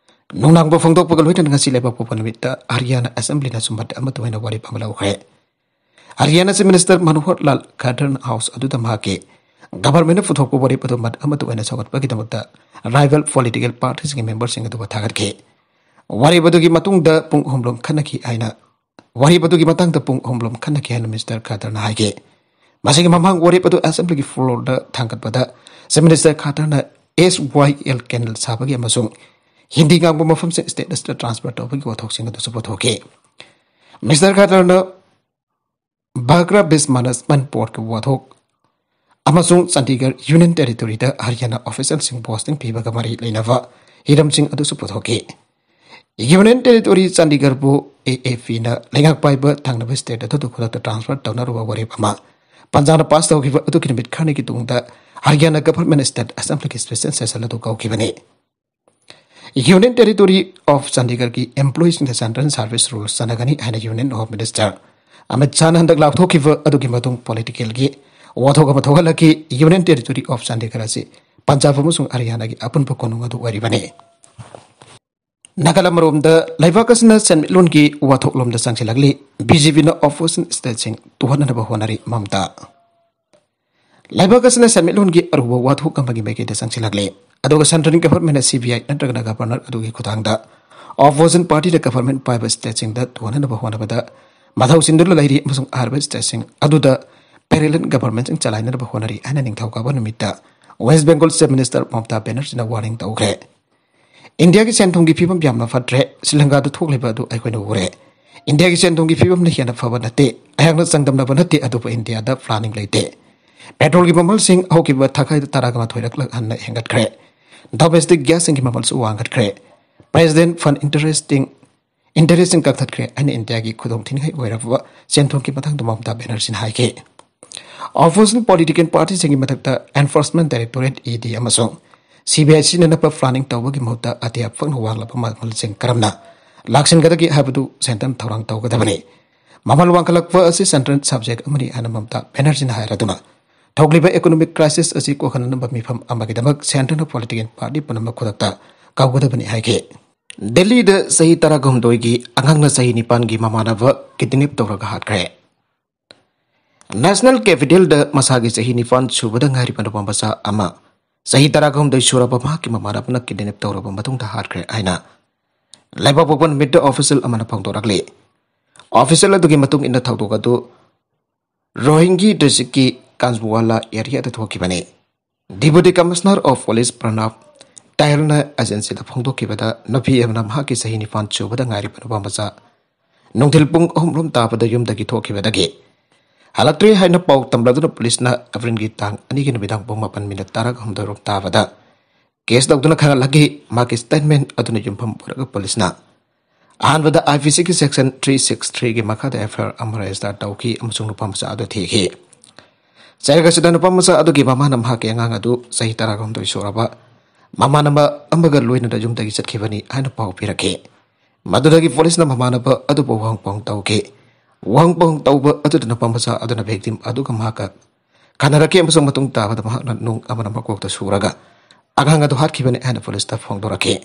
ꯅꯨꯡꯅꯥꯡꯕ ꯐꯣꯡꯗꯣꯛꯄꯒ ꯂꯣꯏꯅꯅ ꯉꯁꯤ ꯂꯩꯕꯥꯛꯄꯣꯛꯄ ꯅꯨꯃꯤꯠꯇ ꯍꯔꯤꯌꯥꯅꯥ Assemblyꯅꯁꯨ ꯃꯠ ꯑꯃꯠꯇ ꯑꯣꯏꯅ ꯋꯥꯔꯦꯞ ꯑꯃ ꯂꯧꯈ꯭ꯔꯦ꯫ ꯍꯔꯤꯌꯥꯅꯥ Chief Minister ꯃꯅꯣꯍꯔ ꯂꯥꯜ ꯈꯠꯇꯔꯅ House ꯑꯗꯨꯗ ꯃꯍꯥꯛꯀꯤ governmentꯅ ꯄꯨꯊꯣꯛꯄ ꯋꯥꯔꯦꯞ ꯑꯗꯨ ꯃꯠ ꯑꯃꯠꯇ ꯑꯣꯏꯅ ꯁꯧꯒꯠꯄꯒꯤꯗꯃꯛꯇ rival political partyꯁꯤꯡꯒꯤ memberꯁꯤꯡ ꯑꯗꯨꯕꯨ ꯊꯥꯒꯠꯈꯤ꯫ ꯋꯥꯔꯦꯞ ꯑꯗꯨꯒꯤ ꯃꯇꯨꯡꯗ ꯄꯨꯡ ꯑꯍꯨꯝ ꯂꯣꯝ ꯈꯟꯅꯈꯤ ꯍꯥꯏꯅ, ꯋꯥꯔꯦꯞ ꯑꯗꯨꯒꯤ ꯃꯇꯥꯡꯗ ꯄꯨꯡ ꯑꯍꯨꯝ ꯂꯣꯝ ꯈꯟꯅꯈꯤ ꯍꯥꯏꯅ Mister ꯈꯠꯇꯔꯅ ꯍꯥꯏꯈꯤ꯫ ꯃꯁꯤꯒꯤ ꯃꯃꯥꯡ ꯋꯥꯔꯦꯞ ꯑꯗꯨ ꯑꯦꯁꯦꯝꯕ꯭ꯂꯤꯒꯤ ꯐ꯭ꯂꯣꯔꯗ ꯊꯥꯡꯒꯠꯄꯗ ꯆꯤꯐ ꯃꯤꯅꯤꯁꯇꯔ ꯈꯠꯇꯔꯅ ꯑꯦꯁ ꯋꯥꯏ ꯑꯦꯜ ꯀꯦꯅꯦꯜ ꯁꯥꯕꯒꯤ ꯑꯃꯁꯨꯡ ꯍꯤꯟꯗꯤ ꯉꯥꯡꯕ ꯃꯐꯝꯁꯤꯡ ꯁ꯭ꯇꯦꯠ ꯑꯁꯤꯗ ꯇ꯭ꯔꯥꯟꯁꯐꯔ ꯇꯧꯕꯒꯤ ꯋꯥꯊꯣꯛꯁꯤꯡ ꯑꯗꯨꯁꯨ ꯄꯨꯊꯣꯛꯈꯤ꯫ ꯃꯤꯁꯇꯔ ꯈꯠꯇꯔꯅ ꯚꯥꯈ꯭ꯔꯥ ꯕꯤꯁ ꯃꯦꯅꯦꯖꯃꯦꯟꯠ ꯕꯣꯔꯗꯀꯤ ꯋꯥꯊꯣꯛ ꯑꯃꯁꯨꯡ ꯆꯥꯟꯗꯤꯒꯔ ꯌꯨꯅꯤꯌꯟ ꯇꯦꯔꯤꯇꯣꯔꯤꯗ ꯍꯔꯤꯌꯥꯅꯥ ꯑꯣꯐꯤꯁꯤꯌꯦꯜꯁꯤꯡ ꯄꯣꯁꯇꯤꯡ ꯄꯤꯕꯒ ꯃꯔꯤ ꯂꯩꯅꯕ ꯍꯤꯔꯝꯁꯤꯡ ꯑꯗꯨꯁꯨ ꯄꯨꯊꯣꯛꯈꯤ꯫ ꯌꯨꯅꯤꯌꯟ ꯇꯦꯔꯤꯇꯣꯔꯤ ꯆꯥꯟꯗꯤꯒꯔꯕꯨ ꯑꯦ ꯑꯦ ꯄꯤꯅ ꯂꯩꯉꯥꯛ ꯄꯥꯏꯕ ꯊꯪꯅꯕ ꯁ꯭ꯇꯦꯠ ꯑꯗꯨꯗ ꯈꯨꯗꯛꯇ ꯇ꯭ꯔꯥꯟꯁꯐꯔ ꯇꯧꯅꯔꯨꯕ ꯋꯥꯔꯦꯞ ꯑꯃ ꯄꯟꯖꯥꯕꯅ ꯄꯥꯁ ꯇꯧꯈꯤꯕ ꯑꯗꯨꯒꯤ ꯅꯨꯃꯤꯠ ꯈꯔꯅꯤꯒꯤ ꯇꯨꯡꯗ ꯍꯔꯤꯌꯥꯅꯥ ꯒꯚꯔꯟꯃꯦꯟꯠ ꯁ꯭ꯇꯦꯠ ꯑꯦꯁꯦꯝꯕ꯭ꯂꯤꯒꯤ ꯁ꯭ꯄꯦꯁꯤꯌꯦꯜ ꯁꯦꯁꯟ ꯑꯗꯨ ꯀꯧꯈꯤꯕꯅꯤ꯫ ꯌꯨꯅꯤꯌꯟ ꯇꯦꯔꯤꯇꯣꯔꯤ ꯑꯣꯐ ꯆꯥꯟꯗꯤꯒꯔꯒꯤ ꯑꯦꯝꯄ꯭ꯂꯣꯌꯤꯁꯤꯡꯗ ꯁꯦꯟꯇ꯭ꯔꯦꯜ ꯁꯥꯔꯚꯤꯁ ꯔꯨꯜꯁ ꯆꯠꯅꯒꯅꯤ ꯍꯥꯏꯅ ꯌꯨꯅꯤꯌꯟ ꯍꯣꯝ ꯃꯤꯅꯤꯁꯇꯔ ꯑꯃꯤꯠ ꯁꯥꯍꯅ ꯍꯟꯗꯛ ꯂꯥꯎꯊꯣꯛꯈꯤꯕ ꯑꯗꯨꯒꯤ ꯃꯇꯨꯡ ꯄꯣꯂꯤꯇꯤꯀꯦꯜꯒꯤ ꯋꯥꯊꯣꯛ ꯑꯃ ꯊꯣꯛꯍꯜꯂꯛꯈꯤ꯫ ꯌꯨꯅꯤꯌꯟ ꯇꯦꯔꯤꯇꯣꯔꯤ ꯑꯣꯐ ꯆꯥꯟꯗꯤꯒꯔ ꯑꯁꯤ ꯄꯟꯖꯥꯕ ꯑꯃꯁꯨꯡ ꯍꯔꯤꯌꯥꯅꯥꯒꯤ ꯑꯄꯨꯟꯕ ꯀꯣꯅꯨꯡ ꯑꯗꯨ ꯑꯣꯏꯔꯤꯕꯅꯤ꯫ ꯅꯥꯒꯥꯂꯦꯟ ꯑꯃꯔꯣꯝꯗ ꯂꯩꯕꯥꯛ ꯑꯁꯤꯅ ꯁꯦꯟꯃꯤꯠꯂꯣꯟꯒꯤ ꯋꯥꯊꯣꯛꯂꯣꯝꯗ ꯆꯪꯁꯤꯜꯂꯛꯂꯤ꯫ ꯕꯤ ꯖꯦ ꯄꯤꯅ ꯑꯣꯄꯣꯖꯤꯁꯟ ꯁ꯭ꯇꯦꯠꯁꯤꯡ ꯇꯨꯍꯟꯅꯅꯕ ꯍꯣꯠꯅꯔꯤ꯫ ꯃꯃꯇꯥ꯫ ꯂꯩꯕꯥꯛ ꯑꯁꯤꯅ ꯁꯦꯟꯃꯤꯠꯂꯣꯟꯒꯤ ꯑꯔꯨꯕ ꯋꯥꯊꯣꯛ ꯑꯃꯒꯤ ꯃꯥꯏꯀꯩꯗ ꯆꯪꯁꯤꯜꯂꯛꯂꯤ, ꯑꯗꯨꯒ ꯁꯦꯟꯇ꯭ꯔꯦꯜ ꯒꯚꯔꯟꯃꯦꯟꯠꯅ ꯁꯤ ꯕꯤ ꯑꯥꯏ ꯅꯠꯇ꯭ꯔꯒꯅ ꯒꯚꯔꯅꯔ ꯑꯗꯨꯒꯤ ꯈꯨꯠꯊꯥꯡꯗ ꯑꯣꯄꯣꯖꯤꯁꯟ ꯄꯥꯔꯇꯤꯅ ꯒꯚꯔꯟꯃꯦꯟꯠ ꯄꯥꯏꯕ ꯁ꯭ꯇꯦꯠꯁꯤꯡꯗ ꯇꯨꯍꯟꯅꯅꯕ ꯍꯣꯠꯅꯕꯗ ꯃꯊꯧ ꯆꯤꯟꯗꯨꯅ ꯂꯩꯔꯤ ꯑꯃꯁꯨꯡ ꯑꯍꯥꯟꯕ ꯁ꯭ꯇꯦꯠꯁꯤꯡ ꯑꯗꯨꯗ ꯄꯦꯔꯦꯂꯦꯜ ꯒꯚꯔꯟꯃꯦꯟꯠꯁꯤꯡ ꯆꯂꯥꯏꯅꯅꯕ ꯍꯣꯠꯅꯔꯤ ꯍꯥꯏꯅ ꯅꯤꯡꯊꯧꯀꯥꯕ ꯅꯨꯃꯤꯠꯇ west Bengal chief minister Mamata ꯕꯦꯅꯔꯖꯤꯅ ꯋꯥꯔꯅꯤꯡ ꯇꯧꯈ꯭ꯔꯦ꯫ ꯏꯟꯗꯤꯌꯥꯒꯤ ꯁꯦꯟ ꯊꯨꯝꯒꯤ ꯐꯤꯕꯝ ꯌꯥꯝꯅ ꯐꯠꯇ꯭ꯔꯦ꯫ ꯁ꯭ꯔꯤꯂꯪꯀꯥꯗ ꯊꯣꯛꯂꯤꯕ ꯑꯗꯨ ꯑꯩꯈꯣꯏꯅ ꯎꯔꯦ꯫ ꯏꯟꯗꯤꯌꯥꯒꯤ ꯁꯦꯟ ꯊꯨꯝꯒꯤ ꯐꯤꯕꯝꯅ ꯍꯦꯟꯅ ꯐꯕ ꯅꯠꯇꯦ꯫ ꯑꯩꯍꯥꯛꯅ ꯆꯥꯡꯗꯝꯅꯕ ꯅꯠꯇꯦ, ꯑꯗꯨꯕꯨ ꯏꯟꯗꯤꯌꯥꯗ ꯄ꯭ꯂꯥꯅꯤꯡ ꯂꯩꯇꯦ꯫ ꯄꯦꯇ꯭ꯔꯣꯜꯒꯤ ꯃꯃꯜꯁꯤꯡ ꯍꯧꯈꯤꯕ ꯊꯥꯈꯥꯏꯗ ꯇꯔꯥꯒ ꯃꯥꯊꯣꯏꯔꯛ ꯍꯟꯅ ꯍꯦꯟꯒꯠꯈ꯭ꯔꯦ꯫ ꯗꯣꯃꯦꯁꯇꯤꯛ ꯒ꯭ꯌꯥꯁꯁꯤꯡꯒꯤ ꯃꯃꯜꯁꯨ ꯋꯥꯡꯈꯠꯈ꯭ꯔꯦ꯫ ꯄ꯭ꯔꯦꯁꯤꯗꯦꯟꯠ ꯐꯟꯗ ꯏꯟꯇꯔꯦꯁꯇꯤꯡ, ꯏꯟꯇꯔꯦꯁꯁꯤꯡ ꯀꯛꯊꯠꯈ꯭ꯔꯦ ꯍꯥꯏꯅ ꯏꯟꯗꯤꯌꯥꯒꯤ ꯈꯨꯗꯣꯡ ꯊꯤꯅꯤꯡꯉꯥꯏ ꯑꯣꯏꯔꯕ ꯁꯦꯟ ꯊꯨꯝꯒꯤ ꯃꯇꯥꯡꯗ ꯃꯃꯇꯥ ꯕꯦꯅꯔꯖꯤꯅ ꯍꯥꯏꯈꯤ꯫ ꯑꯣꯄꯣꯖꯤꯁꯟ ꯄꯣꯂꯤꯇꯤꯀꯦꯜ ꯄꯥꯔꯇꯤꯁꯤꯡꯒꯤ ꯃꯊꯛꯇ ꯑꯦꯟꯐꯣꯔꯁꯃꯦꯟꯠ ꯗꯥꯏꯔꯦꯛꯇꯣꯔꯦꯠ, ꯏ ꯗꯤ, ꯑꯃꯁꯨꯡ ꯁꯤ ꯕꯤ ꯑꯥꯏ ꯁꯤꯖꯤꯟꯅꯅꯕ ꯄ꯭ꯂꯥꯅꯤꯡ ꯇꯧꯕꯒꯤ ꯃꯍꯨꯠꯇ ꯑꯇꯤꯌꯥ ꯄꯛꯅ ꯋꯥꯡꯂꯕ ꯃꯃꯜꯁꯤꯡ ꯀꯔꯝꯅ ꯂꯥꯛꯁꯤꯟꯒꯗꯒꯦ ꯍꯥꯏꯕꯗꯨ ꯁꯦꯟꯇꯔꯅ ꯊꯧꯔꯥꯡ ꯇꯧꯒꯗꯕꯅꯤ꯫ ꯃꯃꯜ ꯋꯥꯡꯈꯠꯂꯛꯄ ꯑꯁꯤ ꯁꯦꯟꯇ꯭ꯔꯦꯜ ꯁꯕꯖꯦꯛ ꯑꯃꯅꯤ ꯍꯥꯏꯅ ꯃꯃꯇꯥ ꯕꯦꯅꯔꯖꯤꯅ ꯍꯥꯏꯔꯗꯨꯅ ꯊꯣꯛꯂꯤꯕ ꯏꯀꯣꯅꯣꯃꯤꯛ ꯀ꯭ꯔꯥꯏꯁꯤꯁ ꯑꯁꯤ ꯀꯣꯛꯍꯟꯅꯅꯕ ꯃꯤꯐꯝ ꯑꯃꯒꯤꯗꯃꯛ ꯁꯦꯟꯇ꯭ꯔꯅ ꯄꯣꯂꯤꯇꯤꯀꯦꯜ ꯄꯥꯔꯇꯤ ꯄꯨꯝꯅꯃꯛ ꯈꯨꯗꯛꯇ ꯀꯧꯒꯗꯕꯅꯤ ꯍꯥꯏꯈꯤ꯫ ꯗꯦꯜꯂꯤꯗ ꯆꯍꯤ ꯇꯔꯥꯍꯨꯝꯗꯣꯏꯒꯤ ꯑꯉꯥꯡꯅ ꯆꯍꯤ ꯅꯤꯄꯥꯟꯒꯤ ꯃꯃꯥꯟꯅꯕ ꯀꯤꯗꯅꯦꯞ ꯇꯧꯔꯒ ꯍꯥꯠꯈ꯭ꯔꯦ꯫ ꯅꯦꯁꯅꯦꯜ ꯀꯦꯄꯤꯇꯦꯜꯗ ꯃꯁꯥꯒꯤ ꯆꯍꯤ ꯅꯤꯄꯥꯟ ꯁꯨꯕꯗ ꯉꯥꯏꯔꯤꯕ ꯅꯨꯄꯥ ꯃꯆꯥ ꯑꯃ ꯆꯍꯤ ꯇꯔꯥꯍꯨꯝꯗꯣꯏ ꯁꯨꯔꯕ ꯃꯍꯥꯛꯀꯤ ꯃꯃꯥꯟꯅꯕꯅ ꯀꯤꯗꯅꯦꯞ ꯇꯧꯔꯕ ꯃꯇꯨꯡꯗ ꯍꯥꯠꯈ꯭ꯔꯦ ꯍꯥꯏꯅ ꯂꯩꯕꯥꯛꯄꯣꯛꯄ ꯅꯨꯃꯤꯠꯇ ꯑꯣꯐꯤꯁꯤꯌꯦꯜ ꯑꯃꯅ ꯐꯣꯡꯗꯣꯔꯛꯂꯤ꯫ ꯑꯣꯐꯤꯁꯤꯌꯦꯜ ꯑꯗꯨꯒꯤ ꯃꯇꯨꯡ ꯏꯟꯅ ꯊꯧꯗꯣꯛ ꯑꯗꯨ ꯔꯣꯍꯤꯡꯒꯤ ꯗꯤꯁꯇ꯭ꯔꯤꯛꯀꯤ ꯀꯥꯟꯖꯨꯋꯥꯂꯥ ꯑꯦꯔꯤꯌꯥꯗ ꯊꯣꯛꯈꯤꯕꯅꯤ꯫ Deputy Commissioner of Police Pranab ꯇꯥꯏꯜꯅ ꯑꯦꯖꯦꯟꯁꯤꯗ ꯐꯣꯡꯗꯣꯛꯈꯤꯕꯗ, ꯅꯨꯄꯤ ꯑꯃꯅ ꯃꯍꯥꯛꯀꯤ ꯆꯍꯤ ꯅꯤꯄꯥꯟ ꯁꯨꯕꯗ ꯉꯥꯏꯔꯤꯕ ꯅꯨꯄꯥ ꯃꯆꯥ ꯅꯨꯡꯊꯤꯜ ꯄꯨꯡ ꯑꯍꯨꯝ ꯔꯣꯝ ꯇꯥꯕꯗ ꯌꯨꯝꯗꯒꯤ ꯊꯣꯛꯈꯤꯕꯗꯒꯤ ꯍꯜꯂꯛꯇ꯭ꯔꯦ ꯍꯥꯏꯅ ꯄꯥꯎ ꯇꯝꯂꯗꯨꯅ ꯄꯨꯂꯤꯁꯅ ꯑꯦꯄ꯭ꯔꯤꯜꯒꯤ ꯇꯥꯡ ꯑꯅꯤꯒꯤ ꯅꯨꯃꯤꯗꯥꯡ ꯄꯨꯡ ꯃꯥꯄꯟ ꯃꯤꯅꯠ ꯇꯔꯥꯍꯨꯝꯗꯣꯏ ꯔꯣꯝ ꯇꯥꯕꯗ ꯀꯦꯁ ꯇꯧꯗꯨꯅ ꯈꯪꯍꯜꯂꯛꯈꯤ꯫ ꯃꯍꯥꯛꯀꯤ ꯁ꯭ꯇꯦꯠꯃꯦꯟ ꯑꯗꯨꯅ ꯌꯨꯝꯐꯝ ꯑꯣꯏꯔꯒ ꯄꯨꯂꯤꯁꯅ ꯑꯍꯥꯟꯕꯗ IPCꯒꯤ section three six threeꯒꯤ ꯃꯈꯥꯗ FIR ꯑꯃ ꯔꯦꯖꯤꯁꯇꯔ ꯇꯧꯈꯤ ꯑꯃꯁꯨꯡ ꯅꯨꯄꯥ ꯃꯆꯥ ꯑꯗꯨ ꯊꯤꯈꯤ꯫ ꯆꯩꯔꯛ ꯑꯁꯤꯗ ꯅꯨꯄꯥ ꯃꯆꯥ ꯑꯗꯨꯒꯤ ꯃꯃꯥꯅ ꯃꯍꯥꯛꯀꯤ ꯑꯉꯥꯡ ꯑꯗꯨ ꯆꯍꯤ ꯇꯔꯥꯍꯨꯝꯗꯣꯏ ꯁꯨꯔꯕ ꯃꯃꯥꯟꯅꯕ ꯑꯃꯒ ꯂꯣꯏꯅꯅ ꯌꯨꯝꯗꯒꯤ ꯆꯠꯈꯤꯕꯅꯤ ꯍꯥꯏꯅ ꯄꯥꯎ ꯄꯤꯔꯛꯈꯤ꯫ ꯃꯗꯨꯗꯒꯤ ꯄꯨꯂꯤꯁꯅ ꯃꯃꯥꯟꯅꯕ ꯑꯗꯨꯕꯨ ꯋꯥꯍꯪ ꯄꯥꯎꯍꯪ ꯇꯧꯈꯤ꯫ ꯋꯥꯍꯪ ꯄꯥꯎꯍꯪ ꯇꯧꯕ ꯑꯗꯨꯗ ꯅꯨꯄꯥ ꯃꯆꯥ ꯑꯗꯨꯅ victim ꯑꯗꯨꯒ ꯃꯍꯥꯛꯀ ꯈꯟꯅꯔꯛꯈꯤ ꯑꯃꯁꯨꯡ ꯃꯇꯨꯡ ꯇꯥꯕꯗ ꯃꯍꯥꯛꯅ ꯅꯨꯡ ꯑꯃꯅ ꯃꯀꯣꯛꯇ ꯁꯨꯔꯒ ꯑꯉꯥꯡ ꯑꯗꯨ ꯍꯥꯠꯈꯤꯕꯅꯤ ꯍꯥꯏꯅ ꯄꯨꯂꯤꯁꯇ ꯐꯣꯡꯗꯣꯔꯛꯈꯤ꯫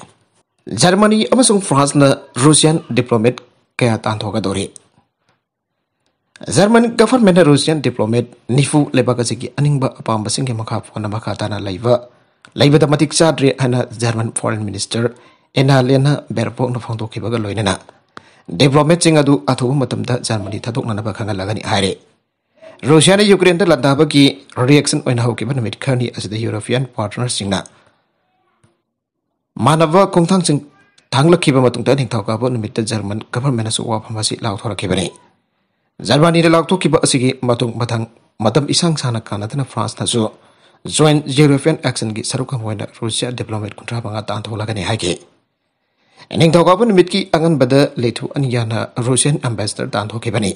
ꯖꯔꯃꯅꯤ ꯑꯃꯁꯨꯡ ꯐ꯭ꯔꯥꯟꯁꯅ ꯔꯨꯁꯤꯌꯥꯟ diplomat ꯀꯌꯥ ꯇꯥꯟꯊꯣꯛꯀꯗꯧꯔꯤ꯫ ꯖꯔꯃꯟ ꯒꯚꯔꯟꯃꯦꯟꯠꯅ ꯔꯨꯁꯤꯌꯥꯟ diplomat ꯅꯤꯐꯨ ꯂꯩꯕꯥꯛ ꯑꯁꯤꯒꯤ ꯑꯅꯤꯡꯕ ꯑꯄꯥꯝꯕꯁꯤꯡꯒꯤ ꯃꯈꯥ ꯄꯣꯟꯅ ꯃꯈꯥ ꯇꯥꯅ ꯂꯩꯕ, ꯂꯩꯕꯗ ꯃꯇꯤꯛ ꯆꯥꯗ꯭ꯔꯦ ꯍꯥꯏꯅ ꯖꯔꯃꯟ foreign minister Annalena Baerbockꯅ ꯐꯣꯡꯗꯣꯛꯈꯤꯕꯒ ꯂꯣꯏꯅꯅ diplomatꯁꯤꯡ ꯑꯗꯨ ꯑꯊꯨꯕ ꯃꯇꯝꯗ ꯖꯔꯃꯅꯤ ꯊꯥꯗꯣꯛꯅꯅꯕ ꯈꯪꯍꯜꯂꯒꯅꯤ ꯍꯥꯏꯔꯦ꯫ ꯔꯨꯁꯤꯌꯥꯅ ꯌꯨꯀ꯭ꯔꯦꯟꯗ ꯂꯥꯟꯗꯥꯕꯒꯤ reaction ꯑꯣꯏꯅ ꯍꯧꯈꯤꯕ ꯅꯨꯃꯤꯠ ꯈꯔꯅꯤ ꯑꯁꯤꯗ European partnerꯁꯤꯡꯅ ꯃꯥꯟꯅꯕ ꯈꯣꯡꯊꯥꯡꯁꯤꯡ ꯊꯥꯡꯂꯛꯈꯤꯕ ꯃꯇꯨꯡꯗ ꯅꯤꯡꯊꯧꯀꯥꯕ ꯅꯨꯃꯤꯠꯇ ꯖꯔꯃꯟ ꯒꯚꯔꯟꯃꯦꯟꯠꯅꯁꯨ ꯋꯥꯐꯝ ꯑꯁꯤ ꯂꯥꯎꯊꯣꯔꯛꯈꯤꯕꯅꯤ꯫ ꯖꯔꯃꯅꯤꯅ ꯂꯥꯎꯊꯣꯛꯈꯤꯕ ꯑꯁꯤꯒꯤ ꯃꯇꯨꯡ ꯃꯊꯪ ꯃꯇꯝ ꯏꯁꯥꯡ ꯁꯥꯡꯅ ꯀꯥꯟꯅꯗꯅ ꯐ꯭ꯔꯥꯟꯁꯅꯁꯨ joint European actionꯒꯤ ꯁꯔꯨꯛ ꯑꯃ ꯑꯣꯏꯅ ꯔꯨꯁꯤꯌꯥ diplomat ꯀꯨꯟꯊ꯭ꯔꯥ ꯃꯉꯥ ꯇꯥꯟꯊꯣꯛꯂꯒꯅꯤ ꯍꯥꯏꯈꯤ꯫ ꯅꯤꯡꯊꯧꯀꯥꯕ ꯅꯨꯃꯤꯠꯀꯤ ꯑꯉꯟꯕꯗ ꯂꯤꯊꯨꯑꯅꯤꯌꯥꯅ ꯔꯨꯁꯤꯌꯥꯟ ambassador ꯇꯥꯟꯊꯣꯛꯈꯤꯕꯅꯤ꯫